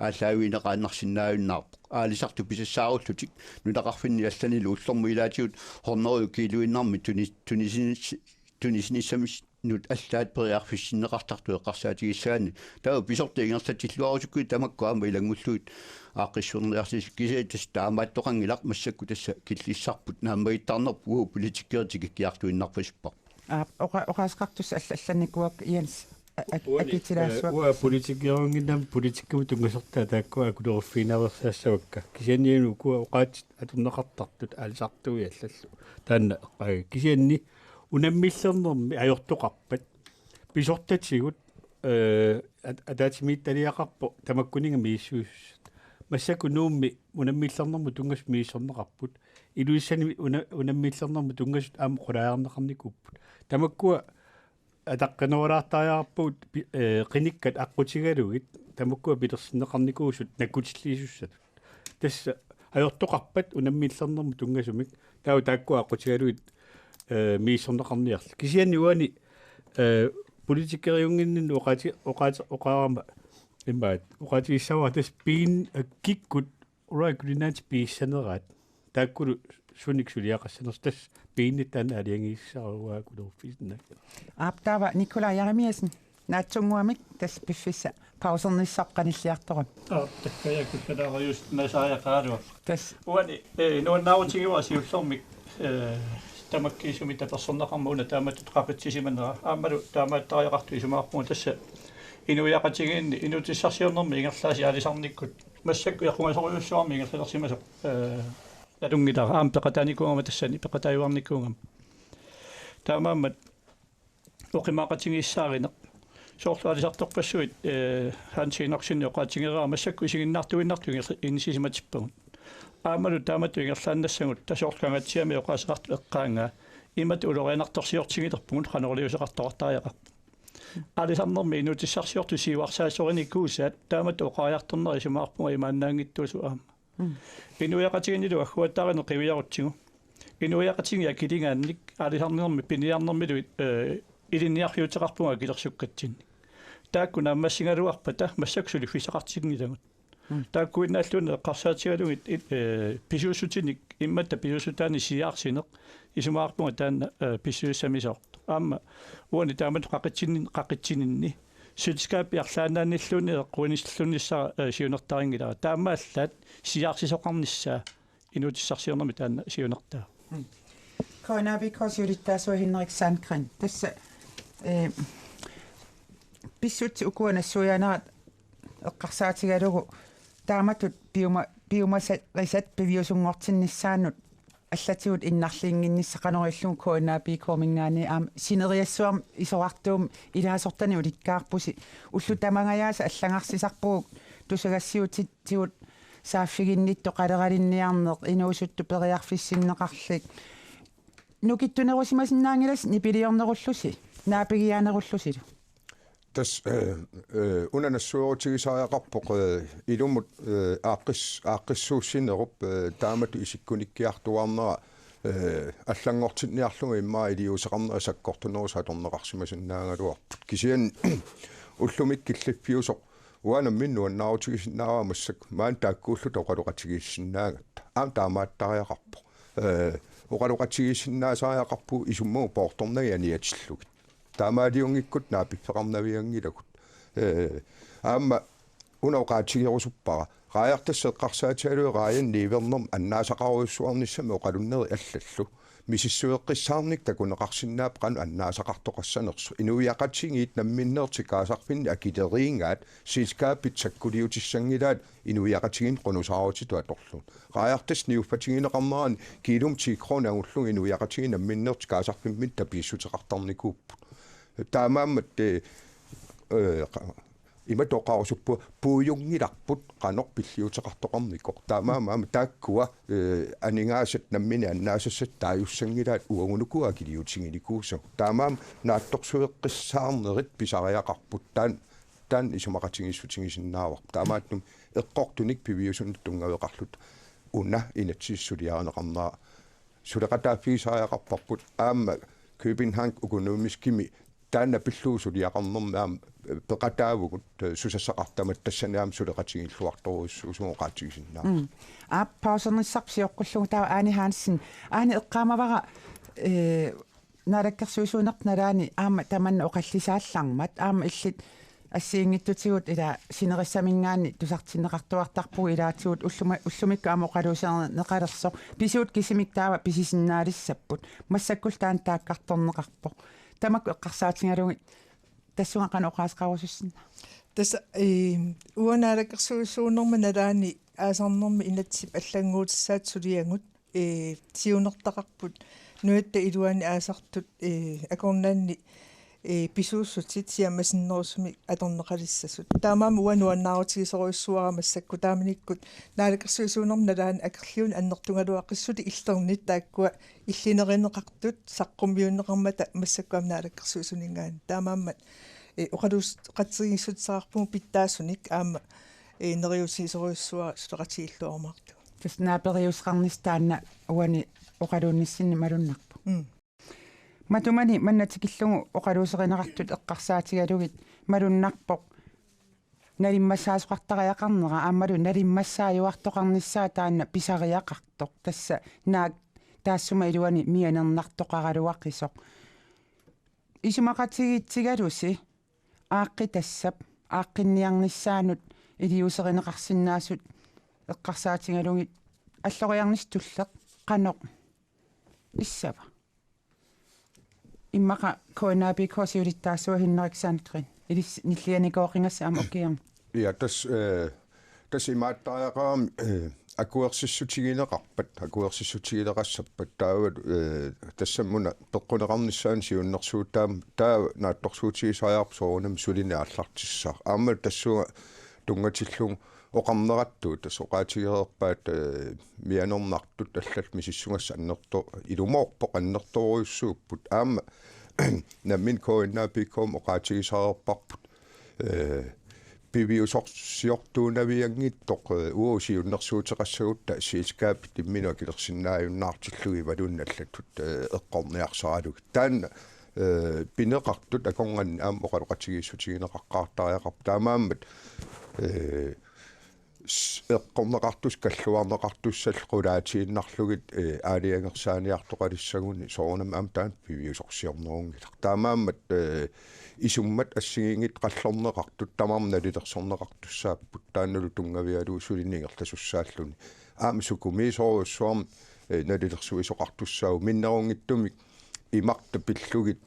aallaavigineqaannarsinnaajunnaarpoq. Aalisartut pisassaarullutik nunaqarfinni allanilu ullormut ilaatigut hundrede kiiluinnarmik tunis-, tunisinis-, tunisinissaminnut allaat periarfissinneqartartut eqqarsaatigissagaanni. Taava pisortat ingerlatsilluarusukkuit tamakku aamma ilanngullugit aaqqissuunniarsimasut, kisianni tassa taamaattoqanngilaq, massakkut tassa killissarput naammagittaarnerput, uagut politikerit tikikkiartuinnarpasipparput. Aap, oqa-, oqaaseqartussat alla-, allannikuuakka, Jens, a-, a-, Uani, akitilaassuakka. Eh, uanga politikeriunnginnama politikkikkut tunngasortaa taakkua akuleruffigineqassavakka. Kisianni ukua oqaatsit atorneqartartut aalisartuui allallu. Taanna, eh, kisianni unammillernermi ajortoqarpat pisortatigut, eh, at-, ataatsimiititaliaqarpoq tamakkuninnga misissuisussat. Massakkut Nuummi unammillernermut tunngasut misissorneqarput. Ilulissani una-, unammillernermut tunngasut aamma qulaajarneqarnikuupput. Tamakkua ataqqinnerulaartariaqarpagut pi-, eh, qinikkat aqqutigalugit, tamakkua pilersinneqarnikuusut nakkutilliisussatut. Tassa ajortoqarpat unammillernermut tunngasumik, taava taakkua aqqutigalugit, eh, misissorneqarniarlugit. Kisianni uani, eh, politikeriunnginninni oqaati-, oqaati-, oqarama, imaat, oqaatigissavara tassa piin-, eh, kikkut Royal Greenlandit pigissaneraat. Taakkulu sunik suliaqassanersut, tassa piinit taanna aalajangiisarput akuleruffigisinnaanngilaq. Aap, taava Nikolaj Jeremiassen, naatsunnguamik tassa piffissaq pausernissaa qanilliartorami. Aap, takkajaakku talaarius nasariaqaraluaq. Tassa. Uani, eh, nuannaarutigaara siullermik, eh, tamakkiisumik tapersersorneqarmat una taamatut qaqitsisimanera. Aammalu taamaattariaqartoq isumaqarpunga tassa inuiaqatigiinni inuutissarsiornermi ingerlaasii aalisarnikkut massakkut equngasorujussuarmik ingerlalersimasoq, eh, nalunngilara. Aamma peqataanikuugama tassani, peqataajuarnikuugama. Taamaammat oqimaaqatigiissaarineq. Soorlu aalisartorpassuit, eh, Hans Enoksen oqaatigeraa massakkut isiginnaartuinnartut inger-, inissisimatippagut. Aammalu taamatut ingerlaannassagut, tassa soorlu Kangaatsiami oqaaseqartoq eqqaangaa, imatut ulorianartorsiortigilerpugut, qanoq iliuuseqartoqartariaqarpoq. Aalisarnermi inuutissarsiortut siuarsaasorinikuusaat taamatut oqariartornerat isumaqarpunga imaannaanngitsuusoq aamma. Mm. Inuiaqatigiinnilu agguataarineq qiviarutsigu. Inuiaqatigiit akiligaannik aalisarnermi piniarnermilu, eh, ilinniarfiuteqarpugut akilersukkatsinnik. Taakku naammassigaluarpata massakkut suliffissaqartinngilagut. Mm. Taakkuinnaalluunniit eqqarsaatigalugit, eh, pisuussutinik imaattoq pisuussutaanik siaarsineq isumaqarpunga taanna, eh, pissusissamisoortoq. Aamma uani taamatut qaqitsinnin-, qaqitsininni selskabit arlaannaannilluunniit eqquinissallunnissara, eh, siunertarinngilara. Taamaallaat siaarsisoqarnissaa inuutissarsiornermi taanna siunertaa. K N A B K siulittaasua Henrik Sandgreen. Tassa, eh, pissutsit ukua nassuiaanerat eqqarsaatigalugu taamatut piuma-, piumasarisat piviusunngortinnissaannut allatigut innarliinnginnissaq qanoq ilillugu K N A B K-minngaanniit aamma sineriassuarmi isorartuummi ilaasortanik ulikkaarpusi. Ullut tamangajaasa allagarsisarpugut tusagassiuutitigut saaffiginnittoqaleralinniarneq, inuusuttut periarfissinneqarlik. Nukittunerusimasinnaanngilassi nipiliornerullusi, naapigiaanerullusilu. Tassa, eh, eh, una nassuerutigisariaqarpoq, eh, ilumut, eh, aaqqis-, aaqqissuussinerup, eh, taamatut isikkunikkiartuaarnera, eh, allanngortinniarlugu immaqa iliuuseqarnera sakkortunerusut atorneqarsimasinnaagaluarput. Kisianni ullumikkut killiffiusoq uanga nammineq nuannaarutigisinnaavara massakkut maani taakkuulluta oqaloqatigiissinnaagatta. Aamma taamaattariaqarpoq. Eh, oqaloqatigiissinnaasariaqarpugut isummagut poortornagit aniatillugit. Taamaaliunngikkutta naapiffeqarnavianngilagut. Eh, aamma una oqaatigerusuppara. Raajartassaq eqqarsaatigalugu raajanni niuernermut annaasaqarujussuarnissamik oqalunneri allallu. Misissueqqissaarnikkut takuneqarsinnaapput qanoq annaasaqartoqassanersoq. Inuiaqatigiit namminneerlutik kaasarfinni akileriigaat, selskabit sakkuliutissanngilaat inuiaqatigiinni qunusaarutitut atorlugu. Raajartassaq niuffatigineqarnerani kiilumut ti kroner angullugu inuiaqatigiit namminneerlutik kaasarfimminni tapiissuteqartarnikuupput. Taamaammat, eh, eh, qa-, Imatut oqarusuppunga puiunngilarput qanoq pilliuteqartoqarnikoq. Taamaammat aamma taakkua, eh, aningaasat nammineq annaasassat taajussanngilaat uagut ukua akiliutiginikuusagut. Taamaammat naatsorsueqqissaarnerit pisariaqarput, taanna, taanna isumaqatigiissutigisinnaavarput. Taamaattumik eqqortunik piviusunut tunngaveqarluta una inatsisissaq suliarineqarnera suleqataaffigisariaqarparput, aamma København økonomiskimi taanna pillugu suliaqarnermi aamma peqataavugut, eh, susassaqartamatta tassani aamma suleqatigiilluartorujussuusugut oqaatigisinnaavara. Mm. Aap, pausernissarput sioqqullugu taava Aani Hansen. Aani, eqqaamavara, eh, naalakkersuisuunerput nalaani aamma tamanna oqallisaallarmat, aamma illit assigiinngitsutigut ila sinerissaminngaanniit tusartinneqartuartarpugut ilaatigut ulluma-, ullumikkut aamma oqaluuserineqalersoq. Pisuut kisimik taava pisisinnaalissapput. Massakkullu taanna taakkartorneqarpoq. Tamakku eqqarsaatigalugit tassunga qanoq oqaaseqarusussinnaavat? Tassa, eh, uanga naalakkersuisuunerma nalaani aasarnermi inatsisip allannguutissaata suliagut, eh, siunertaqarput nunatta iluani aasartut, eh, akornanni, eh, pisuussutit siammasinnerusumik atorneqalissasut. Taamaammat uanga nuannaarutigisorujussuuara massakkut taamanikkut naalakkersuisuunerma nalaani akerliunik annertugaluaqissutit illernit taakkua illinerineqartut saqqummiunneqarmata massakkut aamma naalakkersuisuninngaanniit. Taamaammat, eh, oqaluuseqatigiissutisaqarpugut pitsaasunik aamma, eh, neriuutigisorujussuuara suleqatigiilluarumaartugut. Tassa naaperiussuteqarnissaq taanna uani oqaluunnissinni malunnarpoq. Mm. Matumani manna tikillugu oqaluuserineqartut eqqarsaatigalugit malunnarpoq nalimmassaasoqartariaqarnera aammalu nalimmassaajuartoqarnissaa taanna pisariaqartoq. Tassa naak taassuma iluani mianernartoqaraluaqisoq. Isumaqatigiitsigalusi aaqqitassap aaqqinniarnissaanut iliuuserineqarsinnaasut eqqarsaatigalugit alloriarnissaq tulleq qanoq issava? Immaqa K N A P K siulittaasua Henrik Sandgreen. Ilissi nillianikooqingassi aamma ukiarmi. Ja, tassa, eh, tassa imaattariaqarami, eh, akuersissutigineqarpat, akuersissutigileqassappat, taava, eh, tassammuna peqquneqarnissaanut siunnersuutaa, taava naatsorsuutigisariaqarpoq soorunami sulineq aallartissaaq. Aamma tassunga tunngatillugu oqarnerattut, tassa oqaatigereerpaat, eh, mianernartut allallu misissugassat annerto-, ilumoorpoq annertoorujussuupput. Aamma nammineq K N A P K-mi oqaatigisareerparput, eh, piviusorsiortuunavianngitsoq, eh, uagut siunnersuuteqassagutta selskabit imminut akilersinnaajunnaartillugit imaluunniit allatut, eh, eqqorniarsaralugit. Taanna, eh, pineqartut akornanni aamma oqaloqatigiissutigineqaqqaartariaqarpoq. Taamaammat, eh, s-, eqqorneqartussat kalluarneqartussallu qulaatiinnarlugit, eh, aalajangersaaniartoqalissaguni soorunami aamma taanna piviusorsiornerunngilaq. Taamaammat, eh, isummat assigiinngitsut qallorneqartut tamarmik nalilersorneqartussaapput, taannalu tunngavigalugu sulineq ingerlasussaalluni. Aamma sukumiisorujussuarmik, eh, nalilersuisoqartussaapput minnerunngitsumik imarta pillugit,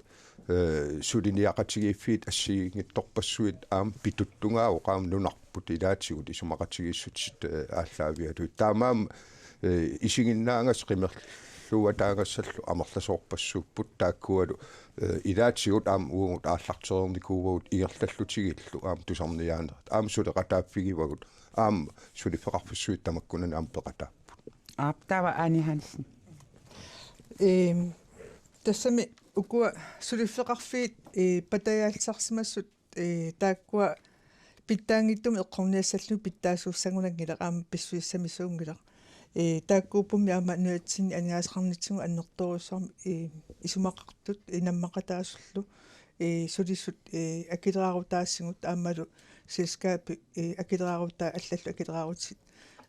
eh, suliniaqatigiiffiit assigiinngitsorpassuit aamma pituttugaavoq aamma nunarput ilaatigut isumaqatigiissutit, eh, aallaavigalugit. Taamaammat, eh, isiginnaagassat qimerluataangassallu amerlasoorpassuupput taakkualu, eh, ilaatigut aamma uagut aallartereernikuuagut ingerlallutigillu aamma tusarniaanerit. Aamma suleqataaffigivagut aamma suliffeqarfissuit tamakkunani aamma peqataapput. Aap, taava Aani Hansen. Ehm, tassami ukua suliffeqarfiit, eh, patajaallisarsimasut, eh, taakkua pitsaanngitsumik eqqorniassallugit pitsaasuussagunanngilaq aamma pissusissamisuunngilaq. Eh, taakkuuppummi aamma nunatsinni aningaasaqarnitsigut annertoorujussuarmik, eh, isumaqartut, eh, nammaqataasullu, eh, sulisut, eh, akileraarutaasigut aammalu selskabi, eh, akileraarutaa allallu akileraarutit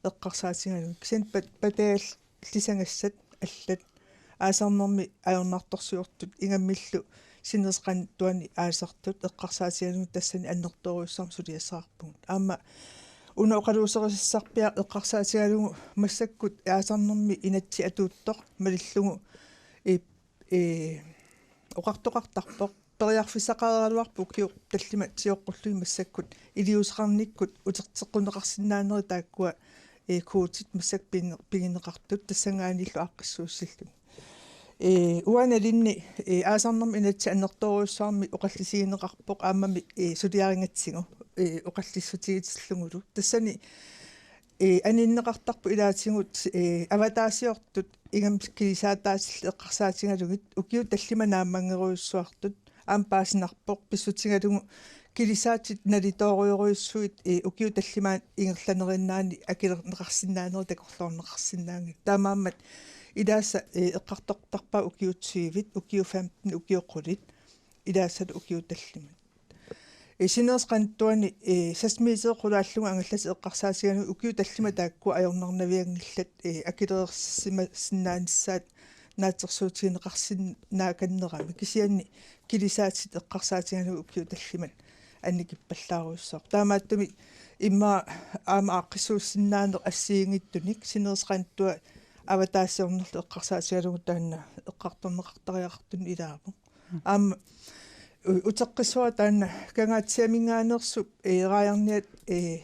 eqqarsaatigalugit. Kisianni pat-, patajaallisagassat allat aasarnermi ajornartorsiortut ingammillu sinerissap qanittuani aasartut eqqarsaatigalugit tassani annertoorujussuarmik suliassaqarpugut. Aamma una oqaluuserisassarpiaq eqqarsaatigalugu massakkut aasarnermi inatsit atuuttoq malillugu, eh, eh, oqartoqartarpoq. Periarfissaqareeraluarpoq ukiut tallimat sioqqullugit massakkut iliuuseqarnikkut uterteqqunneqarsinnaanerit taakkua, eh, kvotit massakkut pigin-, pigineqartut tassanngaanniillu aaqqissuussillugit. Eh, uanga nalinni, eh, aasarnermi inatsit annertoorujussuarmik oqallisigineqarpoq aammami, eh, suliarigatsigu. ee, oqallissutigitillugulu. Tassani, ee, aninneqartarpoq ilaatigut, ee, avataasiortut ingammik kilisaataatillit eqqarsaatigalugit ukiut tallimat naammangerujussuartut aamma paasinarpoq pissutigalugu kilisaatit nalitoorujorujussuit, ee, ukiut tallimaat ingerlaneriinnaanni akilerneqarsinnaanerit takorloorneqarsinnaanngillat. Taamaammat ilaasa, ee, eqqartortarpaat ukiut tyve, ukiut femten, ukiut qulit, ilaasa ukiut tallimat. Ee, sinerissap qanittuani, ee, seks meter qulaallugu angallatit eqqarsaatigalugit ukiut tallimat taakku ajornarnavianngillat, ee, akilereersimassinnaanissaat naatsorsuutigineqarsinnaakannerami. Kisianni kilisaatit eqqarsaatigalugit ukiut tallimat annikippallaarujussuupput. Taamaattumik immaqa aamma aaqqissuussinnaaneq assigiinngitsunik sinerissap qanittua avataasiornerlu eqqarsaatigalugu taanna eqqartorneqartariaqartunik ilaavoq. Aamma u-, uteqqissavara taanna Kangaatsiaminngaanneersup, ee, raajarniat, ee,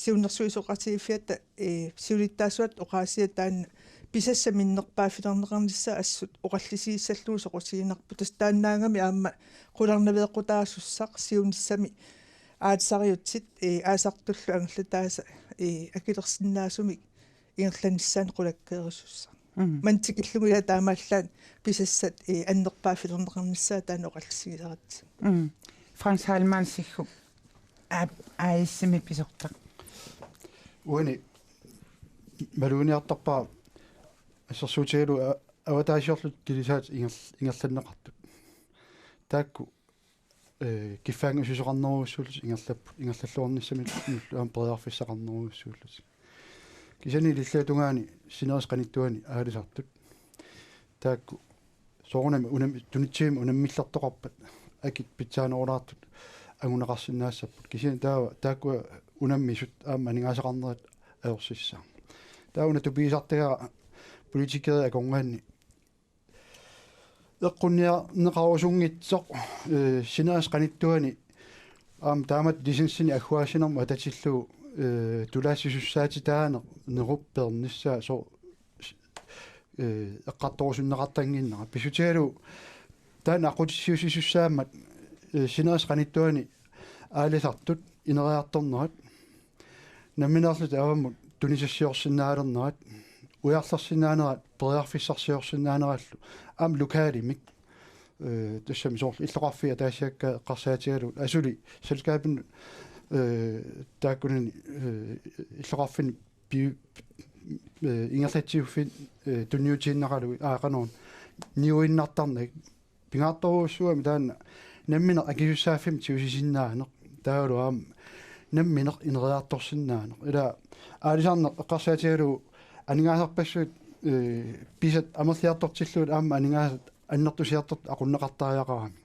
siunnersuisoqatigiiffiata, ee, siulittaasuata oqaasia taanna pisassat minnerpaaffilerneqarnissaat assut oqallisigissallugit soqutiginarpoq. Tassa taannaagami aamma qularnaveeqqutaasussaq siunissami aalisariutsit, ee, aasartullu angallataasa, ee, akilersinnaasumik ingerlanissaanut qulakkeerisussaq. Mm. Maanna tikillugu ila taamaallaat pisassat, ee, annerpaaffilerneqarnissaat taanna oqallisigisaratsi. Mm. Frans Heilmann Siggu, A-, A S-imi pisortaq. Uani maluginiartarpara assersuutigalugu a-, avataasiorlutik kilisaatit ingerl-, ingerlanneqartut. Taakku, ee, kiffaanngissuseqarnerujussuullutik ingerlapput, ingerlalluarnissamut aamma periarfissaqarnerujussuullutik. Kisianni ilillaatungaani sinerissap qanittuani aalisartut. Taakku soorunami unam-, tunitsivimmik unammillertoqarpat akit pitsaanerulaartut anguneqarsinnaassapput. Kisianni taava taakkua unammisut aamma aningaasaqarnerit ajorsissaaq. Taava una tupigisartagara politikerit akornanni eqqunniarneqarusunngitsoq, ee, sinerissap qanittuani aamma taamatut licensinik agguaassinermut atatillugu, ee, tulaassisussaatitaaneq nerup peernissaa so-, ee, eqqartorusunneqartannginnera. Pissutigalugu taanna aqqutissiuussisussaammat, ee, sinerissap qanittuani aalisartut ineriartornerat nammineerlutik avammut tunisassiorsinnaalernerat, ujarlersinnaanerat, periarfissarsiorsinnaanerallu, aamma lokalimik, ee, tassami soorlu illoqarfiit ataasiakkaat eqqarsaatigalugit, asuli selskabinut, ee, taakkunani, ee, illoqarfinni pi-, ee, ingerlatsiviffik, ee, tunniutiinnaqalugit, aa, qanoq, niuinnartarnagit, pingaartorujussuugami taanna nammineq akisussaaffimmik tigusisinnaaneq, taavalu aamma nammineq ineriartorsinnaaneq. Ila aalisarneq eqqarsaatigalugu aningaasarpassuit, ee, pisat amerliartortillugit aamma aningaasat annertusiartortut aqunneqartariaqaramik.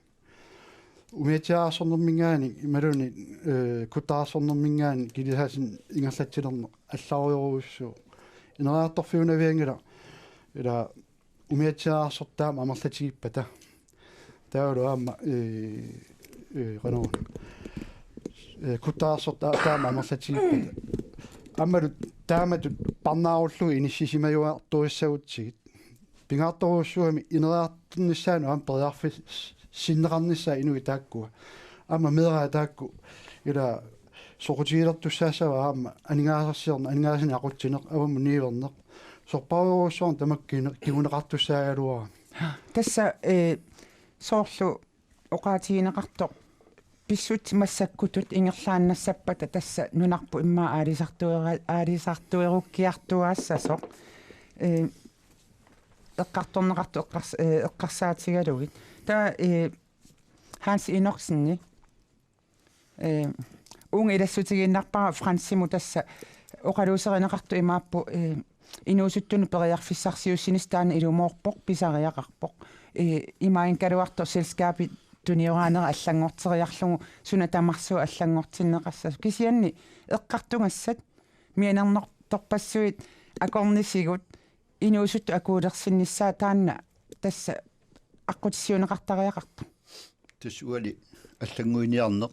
Umiatsiaararsornerminngaanniit imaluunniit, ee, kuttaraarsornerminngaanniit kilisaatinik ingerlatsilerneq allarujorujussuuvoq. Ineriartorfiunavianngilaq ila umiatsiaararsortut taama amerlatigippata. Taavalu aamma, ee, ee, qanoq, ee, kuttaraarsortut ta-, taama amerlatigippata. Aammalu taamatut parnaarullugit inissisimajuartorissagutsigit. Pingaartorujussuugami ineriartornissaanut aamma periarfissinneqarnissaat inuit taakkua. Aamma meeraat taakku ila soqutigilertussaassavaat aamma aningaasarsiorneq, aningaasanik aqutsineq, avammut niuerneq. Sorpassuarujussuarnik tamakku kine-, kinguneqartussaagaluarami. Tassa, ee, soorlu oqaatigineqartoq pissutsit massakkutut ingerlaannassappata tassa nunarput immaqa aalisartuera-, aalisartuerukkiartuaassasoq, ee, eqqartorneqartut eqqars-, ee, eqqarsaatigalugit. Taava, ee, Hans Enoksenip, ee, uunga ilassutigiinnarpara Fransimut tassa oqaluuserineqartoq imaappoq, ee, inuusuttunut periarfissarsiuussinissaq taanna ilumoorpoq, pisariaqarpoq. Ee, imaanngikkaluartoq selskabit tunioraanerit allanngorteriarlugu suna tamarsuaq allanngortinneqassasoq. Kisianni eqqartugassat mianernertorpassuit akornisigut inuusuttut akuulersinnissaat taanna tassa aqqutissiuunneqartariaqartoq. Tassa uali allannguiniarneq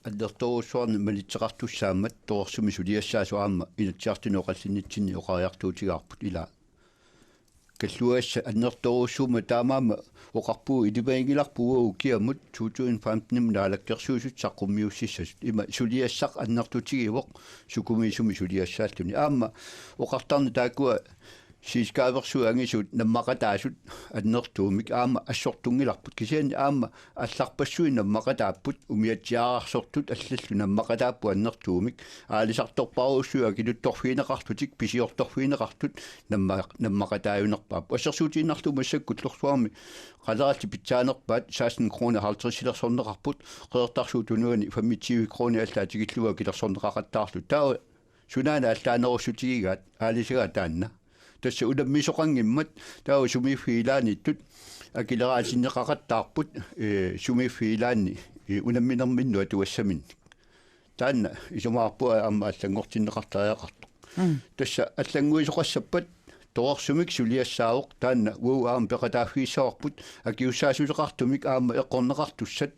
annertoorujussuarnik malitseqartussaammat torersumik suliassaasoq aamma Inatsisartuni oqallinnitsinni oqariartuutigaarput ilaa. kalluassat annertoorujussuummat, taamaammat oqarpugut ilimaginngilarput ukiamut to tusind femten-imut naalakkersuisut saqqummiussissasut. Ima suliassaq annertutigivoq sukumiisumik suliassaalluni. Aamma oqartarneq taakkua selskabersuit angisuut nammaqataasut annertuumik aamma assortunngilarput. Kisianni aamma allarpassuit nammaqataapput, umiatsiaararsortut allallu nammaqataapput annertuumik. Aalisartorpassuit akiluttorfigineqarlutik pisiortorfigineqartut namma-, nammaqataajunerpaapput. Assersuutigiinnarlugu massakkut Kullorsuarmi qalerallit pitsaanerpaat seksten kroner halvtredsilersorneqarput, Qeqertarsuup Tunuani femogtyve kroner allaat tikillugu akilersorneqaqattaarlutik. Taava sunaana allaanerussutigigaat, aalisagaat taanna. Tassa unammisoqanngimmat taava sumiiffiit ilaanniittut akileraatinneqaqattaarput, ee, sumiiffiit ilaanni, ee, unamminerminnut atugassaminnik. Taanna isumaqarpunga aamma allanngortinneqartariaqartoq. Mm. Tassa allannguisoqassappat torersumik suliassaavoq, taanna uagut aamma peqataaffigissavarput akisussaassuseqartumik aamma eqqorneqartussat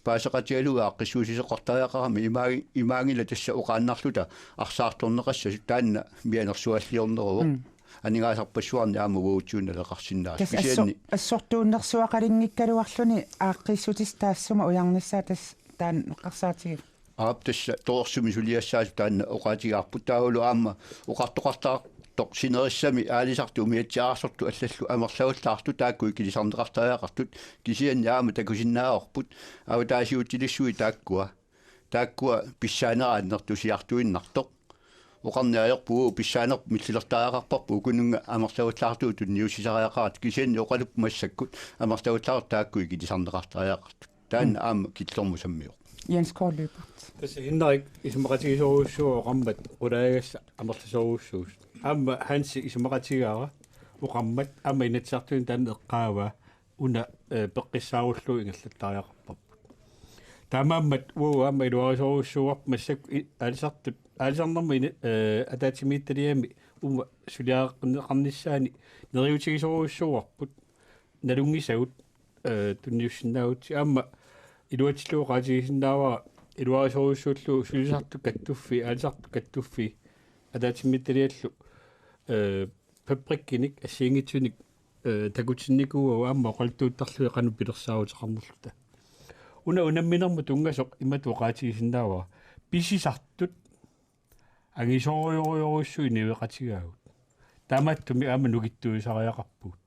paaseqatigalugit aaqqissuussisoqartariaqarami. Imaagi-, imaanngilaq tassa oqaannarluta arsaartorneqassasut, taanna mianersualliorneruvoq. Mm. Aningaasarpassuarni aamma uagutsinnut naleqarsinnaasut. Tassa kisianni assor-, assortuunnersuaqalinngikkaluarluni aaqqissutissat taassuma ujarnissaa tassa taanna eqqarsaatigivoq. Aap, tassa torersumik suliassaasut taanna oqaatigaarput, taavalu aamma oqartoqartartoq sinerissami aalisartut umiatsiaararsortut allallu amerlavallaartut taakku ikilisarneqartariaqartut, kisianni aamma takusinnaavarput avataasiuutilissuit taakkua. Taakkua pissaanerat annertusiartuinnartoq. Oqarneq ajorput pissaanerput millilertariaqarparput ukununnga amerlavallaartutut tunniussisariaqaratta, kisianni oqalupput massakkut amerlavallaartut taakku ikilisarneqartariaqartut. Taanna aamma killormut sammivoq. Jens K. Lyberth. Tassa Henrik isumaqatigisorujussuuvoq oqarmat qulaajagassat amerlasoorujussuusut. Aamma Hansi isumaqatigaara oqarmat aamma Inatsisartuni taanna eqqaavaa, una, eh, peqqissaarullugu ingerlattariaqarparput. Taamaammat uagut aamma iluarisorujussuuarput massakkut i-, aalisartut, aalisarnermut ini-, eh, ataatsimiititaliami uuma suliareqarnissaani neriuutigisorujussuuarput. Nalunngisagut, eh, tunniussinnaagutsigu. Aamma iluatsillugu oqaatigisinnaavara iluarisorujussuullugu sulisartut kattuffii, aalisartut kattuffii ataatsimiititaliallu, eh, fabrikkinik assigiinngitsunik, eh, takutinnikuuagut aamma oqaluttuuttarlugit qanoq pilersaaruteqarnerluta. Una unamminermut tunngasoq imatut oqaatigisinnaavara: pisisartut angisoorujorujussuit niueqatigaagut. Taamaattumik aamma nukittuusariaqarpugut.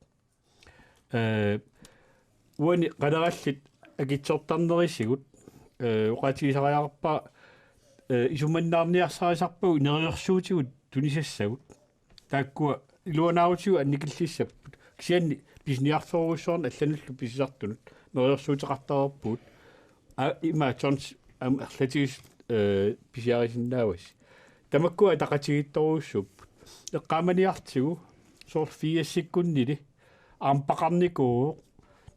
Eh, uani qalerallit akitsortarnerisigut, eh, oqaatigisariaqarpara, eh, isumannaarniarsarisarpagut neriorsuutigut tunisassagut. Taakkua iluanaarutigut annikillissapput. Kisianni pisiniartorujussuarnik allanullu pisisartunut neriorsuuteqartareerpugut. Aa, ima tons aamma arlatigisut, eh, pisiarisinnaavasi. Tamakkua ataqatigiittorujussuupput. Eqqaamaniartigu soorlu firsikkunnili arpaqarnikuuvoq,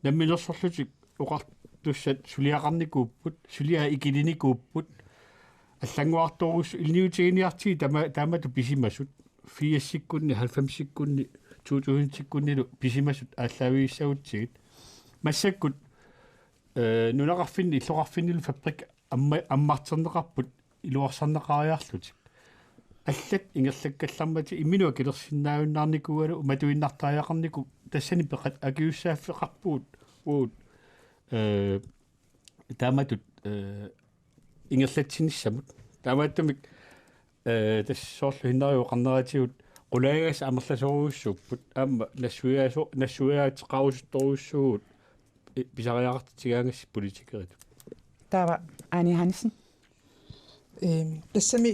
namminersorlutik oqartussat suliaqarnikuupput, suliaq ikilinikuupput, allannguartorujussuuvoq, ilinniutiginiartigit tama-, taamatut pisimasut, firsikkunni, halvfemsikkunni, to tusindsikkunnilu pisimasut aallaavigissagutsigit. Massakkut, eh, nunaqarfinni, illoqarfinnilu fabrik amma-, ammarterneqarput iluarsarneqariarlutik. Allat ingerlakkallarmatik imminut akilersinnaajunnaarnikuugalugu matuinnartariaqarnikuupput, tassani peqat-, akisussaaffeqarpugut uagut, eh, taamatut, eh, ingerlatsinissamut. Taamaattumik, eh, tassa soorlu Henrik oqarneratigut qulaajagassat amerlasoorujussuupput, aamma nassuiaaso-, nassuiaateqarusuttorujussuuvugut, eh, pisariaqartitsigaagassi politikeritut. Taava Ane Hansen. Ehm, tassami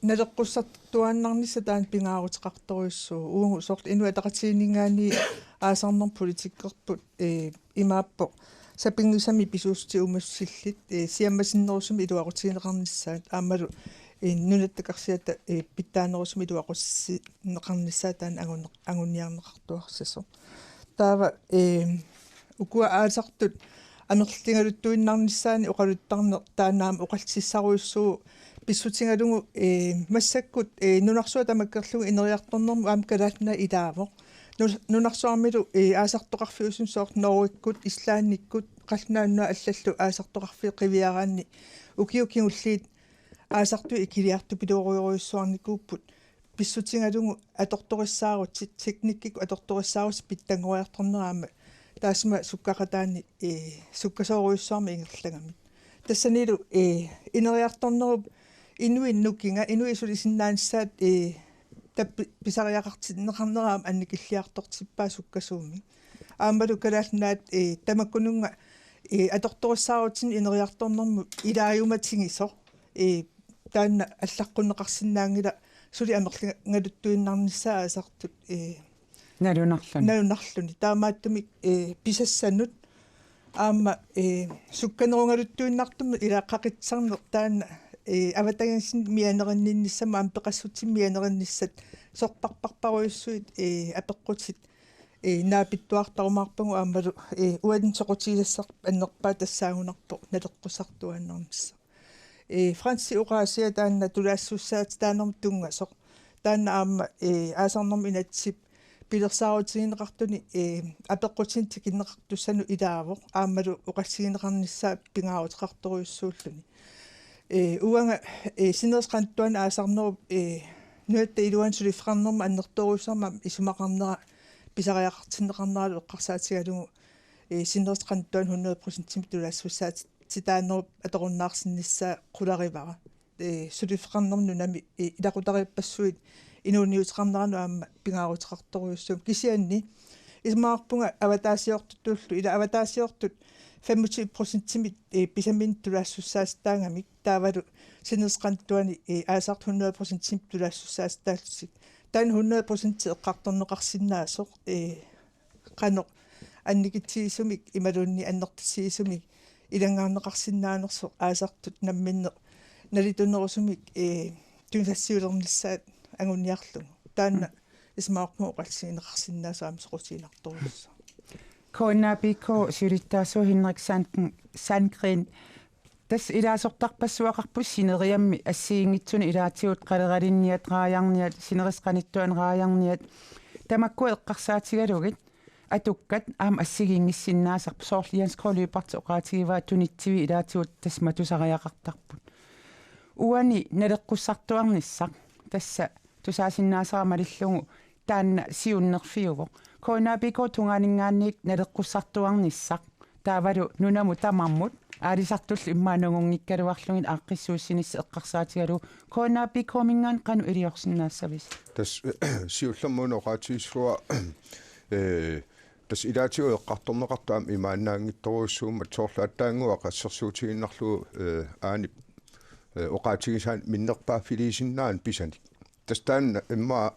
naleqqussartuaannarnissaq taanna pingaaruteqartorujussuuvoq. Uagut soorlu Inuit Ataqatigiinninngaanniit aasarneq politikkerput, eh, imaappoq sapinngisamik pisuussutit uumassusillit, eh, siammasinnerusumik iluaqutigineqarnissaat aammalu, eh, nunatta karsiata, eh, pitsaanerusumik iluaqutigineqarnissaat taanna anguneq-, anguniarneqartuarsisoq. Taava, eh, ukua aalisartut amerligaluttuinnarnissaannik oqaluttarneq taanna aamma oqallisissarujussuuvoq pissutigalugu, eh, massakkut, eh, nunarsuaq tamakkerlugu ineriartornermut aamma Kalaallit Nunaat ilaavoq. Nu-, nunarsuarmilu, eh, aalisartoqarfiusumik soorlu Norgekkut, Islandikkut, Qallunaat Nunaat allallu aalisartoqarfiit qiviaraanni ukiut kingulliit aalisartut ikiliartupiloorujorujussuarnikuupput. pissutigalugu atortorissaarutit, teknikkikkut atortorissaarutit pitsanngoriartornerat aamma taassuma sukkaqataani, ee, sukkasoorujussuarmik ingerlagamik. Tassanilu, ee, ineriartornerup inuit nukinga, inuit sulisusinnaanissaat, ee, tappi-, pisariaqartinneqarnera aamma annikilliartortippaa sukkasuumik. Aammalu Kalaallit Nunaat, ee, tamakkununnga, ee, atortorissaarutit ineriartornermut ilaajumatigisoq, ee, taanna allaqqunneqarsinnaanngilaq suli amerligaluttuinnarnissaa aasartut, ee, nalunarluni. Nalunarluni. Taamaattumik, ee, pisassanut aamma, ee, sukkanerugaluttuinnartumik ilaaqqaqitsarneq taanna, ee, avatangiisinni mianerinninnissamut aamma peqassutsimik mianerinnissat sorpassuarparujussuit, ee, apeqqutit, ee, naapittuartarumaarpagut aammalu, ee, uani soqutigisassarput annerpaaq tassaagunarpoq naleqqussartuaannarnissaq. Ee, Francis oqaasia taanna tulaassussaatitaanermut tunngasoq. Taanna aamma, ee, aasarnermut inatsisip pilersaarutigineqartuni, ee, apeqqutinik tikinneqartussanut ilaavoq, aammalu oqaatigineqarnissaa pingaaruteqartorujussuulluni. Ee, uanga, ee, sinerissap qanittuani aasarnerup, ee, nunatta iluani suliffeqarnermut annertoorujussuarmik isumaqarnera pisariaqartinneqarneralu eqqarsaatigalugu, ee, sinerissap qanittuani hundrede procentimik tulaassussaatitaanerup atorunnaarsinnissaa qularivara. Ee, suliffeqarnermut nunami, ee, ilaqutariippassuit inuuniuteqarneranut aamma pingaaruteqartorujussuuvoq. Kisianni isumaqarpunga avataasiortutullu, ila avataasiortut femogtyve procentimik, ee, pisaminnut tulaassussaatitaagamik, taavalu sinerissap qanittuani, ee, aasartut hundrede procentimik tulaassussaatitaallutik. Taanna hundrede procent eqqartorneqarsinnaasoq, ee, qanoq annikitsigisumik imaluunniit annertutigisumik ilanngaarneqarsinnaanersoq aasartut namminneq nalitunerusumik, ee, tunisassiulernissaat anguniarlugu. Taanna isumaqarpunga oqaatigineqarsinnaasoq aamma soqutiginartorujussuuvoq. K N A B K siulittaasuat Henrik Sand-, Sandgreen, tassa ilaasortarpassuaqarpusi sineriammi assigiinngitsunik ilaatigut qaleralinniat raajarniat, sinerissap qanittuani raajarniat, tamakkua eqqarsaatigalugit atukkat aamma assigiinngissinnaasarput, soorlu Jens K. Lyberth oqaatigivaa tunitsiviit ilaatigut tassa matusariaqartarput. Uani naleqqussartuarnissaq tassa tusaasinnaasara malillugu taanna siunnerfiuvoq. K N A B K tungaaninngaanniit naleqqussartuarnissaq taavalu nunamut tamarmut aalisartullu immaqa nungunngikkaluarlugit aaqqissuussinissaq eqqarsaatigalugu K N A B K-minngaanniit qanoq iliorsinnaassavisi? Tassa siullermik una oqaatigissavara, ee, tassa ilaatigut eqqartorneqartut aamma imaannaanngitsorujussuummat, soorlu aatsaannguaq assersuutigiinnarlugu, ee, Aanip, ee, oqaatigisaanni minnerpaaffiliisinnaaneq pisanik. Tassa taanna immaqa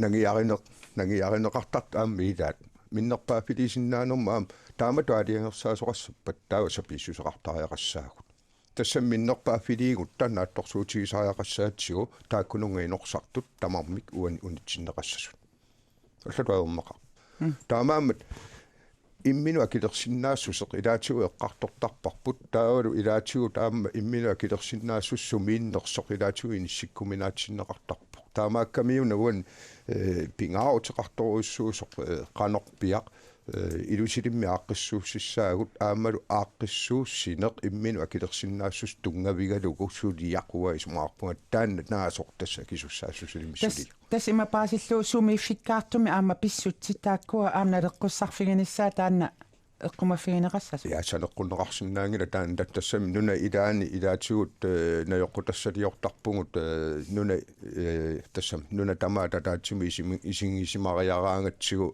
nangiarineq-, nangiarineqartartut aamma ilaat. Minnerpaaffiliisinnaanermut aamma taamatut aalajangersaasoqassappat taava sapiissuseqartariaqassaagut. Tassami minnerpaaffiliigutta naatsorsuutigisariaqassaatsigut taakkununnga inorsartut tamarmik uani unitsinneqassasut. Allatut ajornaqaaq. Mm. Taamaammat imminut akilersinnaassuseq ilaatigut eqqartortarparput, taavalu ilaatigut aamma imminut akilersinnaassuseq sumiinnersoq ilaatigut inissikkuminaatsinneqartarpoq. Taamaakkamiuna uani, ee, pingaaruteqartorujussuusoq, ee, qanorpiaq, ee, ilusilimmik aaqqissuussissaagut aammalu aaqqissuussineq imminut akilersinnaassuseq tunngavigalugu suliaq, uanga isumaqarpunga taanna naasoq tassa akisussaassusilimmik. Tas-, suliaq. Tassa ima paasillugu sumiiffikkaartumik aamma pissutsit taakkua aamma naleqqussarfiginissaat taanna eqqumaffigineqassasut. Ja, saneqqunneqarsinnaanngilaq taanna, tassami nunap ilaani ilaatigut, ee, najoqqutassaliortarpugut, ee, nuna, ee, tassami nuna tamaat ataatsimut isimi-, isigisimariaraangatsigu,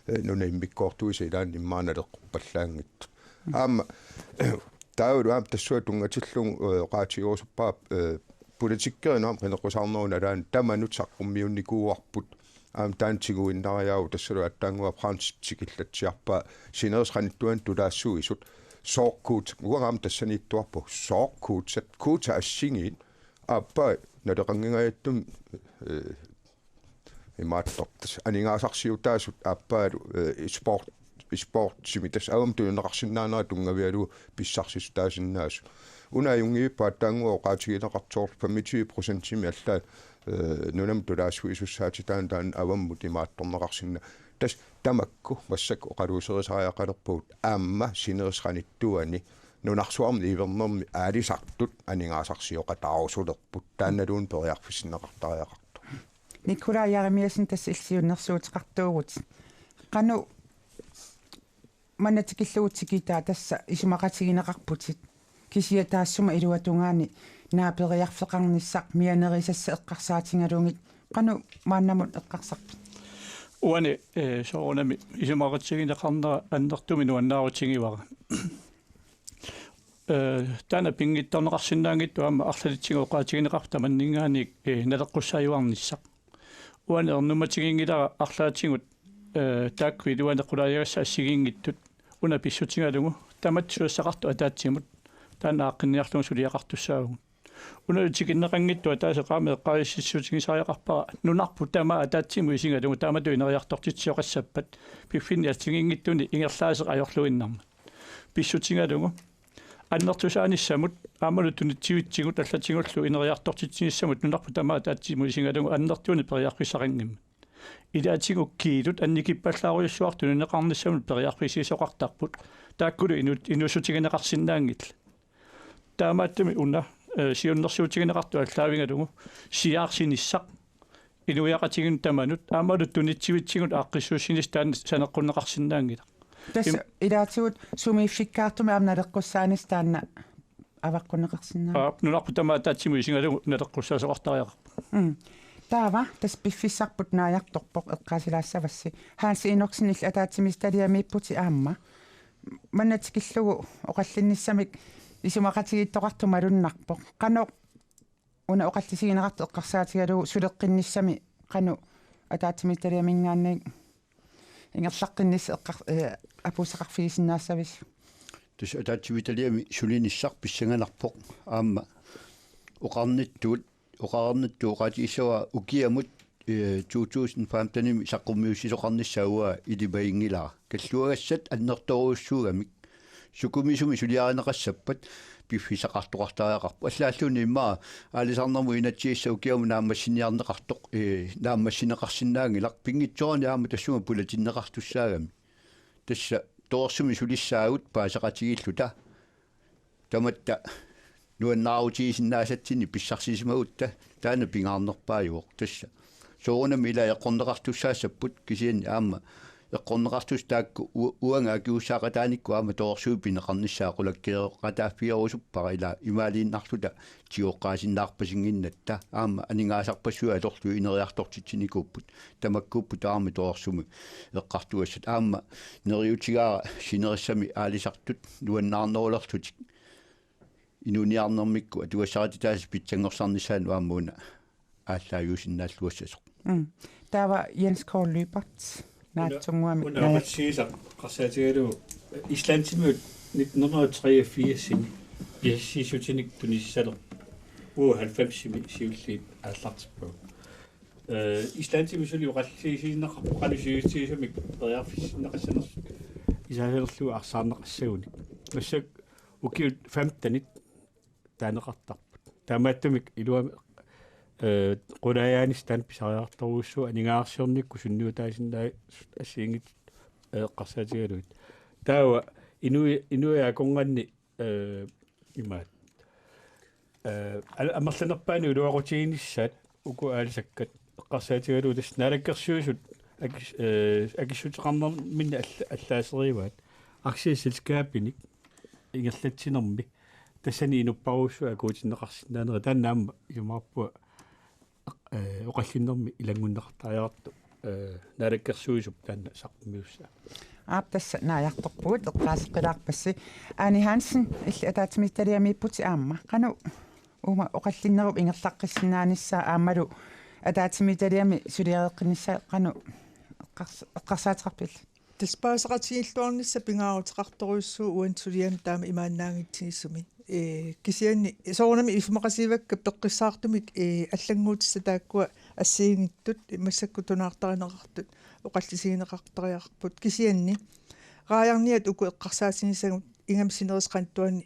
ee, nunap immikkoortuisa ilaanni immaqa naleqquppallaanngitsoq. Mm. Aamma taavalu aamma tassunga tunngatillugu, ee, oqaatigerusuppara, ee, politikkerinut aamma qineqqusaarnerup nalaani tamanut saqqummiunnikuuarput. Aamma taanna tiguinnariaavoq, tassalu aatsaannguaq Frans tikillatsiarpaa sinerissap qanittuani tulaassuisut. Soorkuut, uanga aamma tassaniittuarpunga, soorkuutat, kuutat assigiit, aappaa naleqanngingajattumik, ee, imaattoq, tassa aningaasarsiutaasut aappaalu, ee, sport-, sportimi tassa avammut tunineqarsinnaanera tunngavigalugu pissarsissutaasinnaasut. Una ajunngivippoq aatsaannguaq oqaatigineqartoq femogtyve procentimik allaat, ee, nunamut tulaassuisussaatitaaneq taanna avammut imaattorneqarsinnaavoq. Tassa tamakku massakkut oqaluuserisariaqalerpugut aamma sinerissap qanittuani nunarsuarmi niuernermi aalisartut aningaasarsioqataarusulerput. Taannaluunniit periarfissinneqartariaqartoq. Nikolaj Jeremiassen, tassa illit siunnersuuteqartuuvutit. Qanoq manna tikillugu tikitaa tassa isumaqatigineqarputit? Kisianni taassuma iluatungaani naaperiarfeqarnissaq mianerisassat eqqarsaatigalugit, qanoq maannamut eqqarsarpit? Uani, eh, soorunami isumaqatigineqarnera annertuumik nuannaarutigivara. Eh, taanna pinngitsoorneqarsinnaanngitsoq aamma arlalitsigut oqaatigineqartut tamanninngaanniit, eh, naleqqussaajuarnissaq. Uani ernummatiginngilara arlaatigut, eh, taakku iluanni qulaajagassat assigiinngitsut una pissutigalugu tamatta susassaqartut ataatsimut taanna aaqqinniarlugu suliaqartussaavugut. Una tikinneqanngitsoq ataaseq aamma eqqaasitsissutigisariaqarpara nunarput tamaat ataatsimut isigalugu taamatut ineriartortitsisoqassappat piffinni assigiinngitsuni ingerlaaseq ajorluinnarmat. Pissutigalugu annertusaanissamut aammalu tunitsivitsigut allatigullu ineriartortitsinissamut nunarput tamaat ataatsimut isigalugu annertuunik periarfissaqanngimmat. Ilaatigut kiilut annikippallaarujussuartut tunineqarnissamut periarfissiisoqartarput. Taakkulu inu-, inuussutigineqarsinnaanngillat. Taamaattumik una, eh, siunnersuutigineqartoq aallaavigalugu siaarsinissaq inuiaqatigiinnut tamanut aammalu tunitsivitsigut aaqqissuussinissaq taanna saneqqunneqarsinnaanngilaq. Tassa im- ilaatigut sumiiffikkaartumik aamma naleqqussaanissaq taanna avaqqunneqarsinnaa. Aap, nunarput tamaat ataatsimut isigalugu naleqqussaasoqartariaqarpoq. Mm. Taava tassa piffissarput naajartorpoq, eqqaasilaassavassi. Hans Enoksen, illit ataatsimiititaliamiipputit aamma. Manna tikillugu oqallinnissamik isumaqatigiittoqartoq malunnarpoq. Qanoq una oqallisigineqartoq eqqarsaatigalugu suleqqinnissami qanoq ataatsimiititaliaminngaanniit ingerlaqqinnissaq eqqar-, eh, apuussaqarfigisinnaassavisi? Tassa ataatsimiititaliami sulinissaq pissanganarpoq aamma oqarnittut, oqarnittut oqaatigissavara ukiamut, eh, to tusind femtenimi saqqummiussisoqarnissaa uanga ilimaginngilara. Kalluagassat annertoorujussuugamik. Sukumisumik suliarineqassappat piffissaqartoqartariaqarpoq. Allaalluunniit immaqa aalisarnermut inatsisissaq ukiamut naammassiniarneqartoq, eh, naammassineqarsinnaanngilaq. Pinngitsoorani aamma tassunga pulatinneqartussaagami. Tassa torersumik sulissaagut paaseqatigiilluta. Tamatta nuannaarutigisinnaasatsinnik pissarsisimagutta taanna pingaarnerpaajuvoq tassa. Soorunami ila eqqorneqartussaassapput kisianni aamma eqqorneqartussat taakku u-, uanga akisussaaqataanikkut aamma torersuit pineqarnissaat qulakkeeqataaffigerusuppara ila imaaliinnarluta tigoqqaasinnaarpasinnginnatta aamma aningaasarpassuit atorlugit ineriartortitsinikuupput. Tamakkuupput tamarmik torersumik eqqartugassat aamma neriuutigaara sinerissami aalisartut nuannaarnerulerlutik inuuniarnermikkut atugassarititaasut pitsanngorsarnissaannut aamma una aallaaviusinnaalluassasoq. Mm. Taava Jens K. Lyberth. Una, naatsunnguamik una naak- oqatsigisaq eqqarsaatigalugu Islandimiut nitten hundrede og treogfirsimi pisassiissutinik tunisissalerpoq. Uagut halvfemsimi siulliit aallartippagut. Eh, Islandimi suli oqallisigineqarpoq qanoq sivisutigisumik periarfissinneqassanersut. Isaasalerlugu arsaarneqassagunik. Massakkut ukiut femtenit taaneqartarput. Taamaattumik iluamik, eh, qulaajaanissaq taanna pisariaqartorujussuuvoq aningaasarsiornikkut sunniutaasinnaasut assigiinngitsut, eh, eqqarsaatigalugit. Taava inui-, inuiaat akornanni, eh, imaat. Eh, al-, amerlanerpaani iluaqutiginissaat uku aalisakkat eqqarsaatigalugu tassa naalakkersuisut akis-, eh, akissuteqarnerminni alla-, allaaserivaat aktieselskabinik ingerlatsinermi tassani inupparujussuaq akuutinneqarsinnaanera taanna aamma isumaqarpunga, eh, oqallinnermi ilanngunneqartariaqartoq, eh, naalakkersuisup taanna saqqummiussaa. Aap, tassa naajartorpugut, eqqaaseqqilaarpassi. Aani Hansen, illit ataatsimiititaliamiipputit aamma. Qanoq uuma oqallinnerup ingerlaqqissinnaanissaa aammalu ataatsimiititaliami suliareqqinnissaa qanoq eqqars-, eqqarsaateqarpit? Tassa paaseqatigiilluarnissaq pingaaruteqartorujussuuvoq uani suliani taama imaannaanngitsigisumik. Ee, kisianni soorunami isumaqatigivakkit peqqissaartumik, ee, allannguutissat taakkua assigiinngitsut massakkut tunaartarineqartut oqallisigineqartariaqarput. Kisianni raajarniat uku eqqarsaatigisagut ingammik sinerissap qanittuani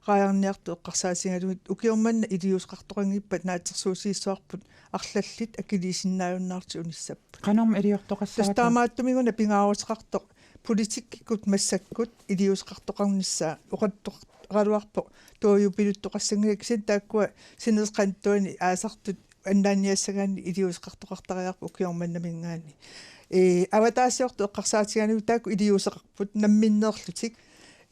raajarniartut eqqarsaatigalugit ukioq manna iliuuseqartoqanngippat naatsorsuutigissavarput arlallit akiliisinnaajunnaarlutik unissapput. Qanormi iliortoqassavata? Tassa taamaattumik-una pingaaruteqartoq politikkikkut massakkut iliuuseqartoqarnissaa oqaluttoqaraluarpoq tuajupiluttoqassanngilaq kisianni taakkua sinerissap qanittuani aasartut annaanniassagaanni iliuuseqartoqartariaqarpoq ukioq mannaminngaanniit. Ee, avataasiortut eqqarsaatigaanni taakku iliuuseqarput namminneerlutik.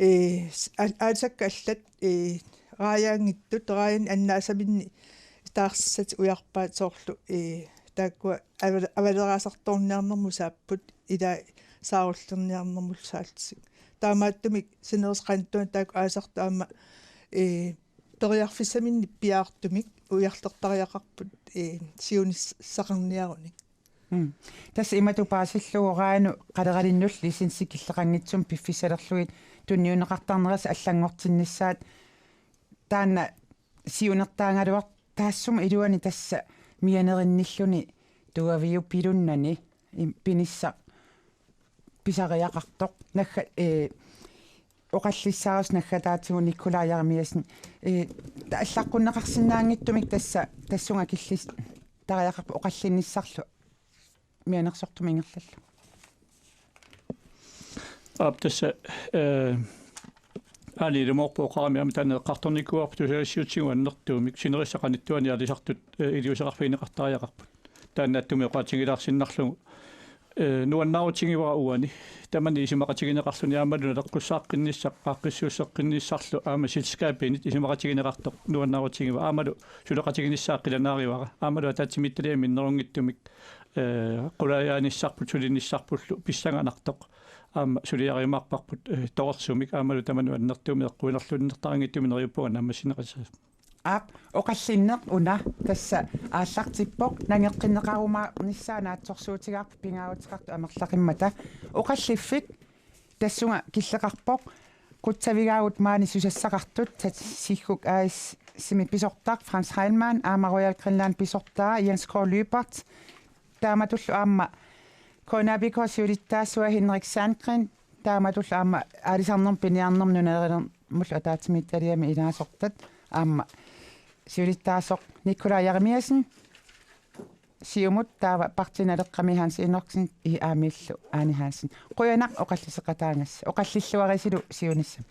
Ee, s-, aal-, aalisakkat allat, ee, raajaanngitsut, raajanni annaasaminni taarsisatik ujarpaat soorlu, ee, taakkua aval-, avaleraasartoorniarnermut saapput, ilaa saarullerniarnermullu saallutik. Taamaattumik sinerissap qanittuani taakku aalisartut aamma, ee, periarfissaminnik piaartumik ujarlertariaqarput, ee, siunissaqarniarunik. Mm. Tassa imatut paasillugu raajannut qaleralinnullu licensit killeqanngitsumik piffissalerlugit tunniunneqartarnerisa allanngortinnissaat, taanna siunertaagaluartoq taassuma iluani tassa mianerinnilluni tuaviupilunnani im-, pinissaq pisariaqartoq. Nagga-, ee, oqallissaarut naggataatigut Nikolaj Jeremiassen. Ee, ta-, allaqqunneqarsinnaanngitsumik tassa tassunga killis-, tariaqarpoq oqallinnissarlu mianersortumik ingerlallugu. Aap, tassa, ee, aali ilumoorpoq oqarami aamma taanna eqqartornikuuarput tusagassiuutigut annertuumik sinerissap qanittuani aalisartut, ee, iliuuseqarfigineqartariaqarput. Taanna attumik oqaatigilaarsinnarlugu, ee, nuannaarutigivara uani. Tamanna isumaqatigineqarluni aammalu naleqqussaaqqinnissaa, aaqqissuusseqqinnissarlu aamma selskabinit isumaqatigineqartoq nuannaarutigivara. Aammalu suleqatiginissaa qilanaarivara. Aammalu ataatsimiititaliami minnerunngitsumik, ee, qulaajaanissarput sulinissarpullu pissanganartoq. Aamma suliariumaarparput, ee, torersumik aammalu tamanut annertuumik eqquinerlunnertariinngitsumik neriuppunga naammassineqassasoq. Aap, oqallinneq una tassa aallartippoq, nangeqqinneqarumaarnissaa naatsorsuutigaarput pingaaruteqartut amerlaqimmata. Oqalliffik tassunga killeqarpoq, qutsavigaagut maani susassaqartut, Tasiillu A/S-imi pisortaq Frans Heilmann, aamma Royal Greenland pisortaa Jens K. Lyberth, taamatullu aamma K N A B K siulittaasua Henrik Sandgreen, taamatullu aamma Aalisarnermut Piniarnermut Nunarnermullu ataatsimiititaliami ilaasortat, aamma siulittaasoq Nikolaj Jeremiassen Siumut, taava Partii Naleqqami Hans Enoksen, I A M-illu Ane Hansen. Qujanaq oqalliseqataagasi. Oqallilluarisilu siunissami.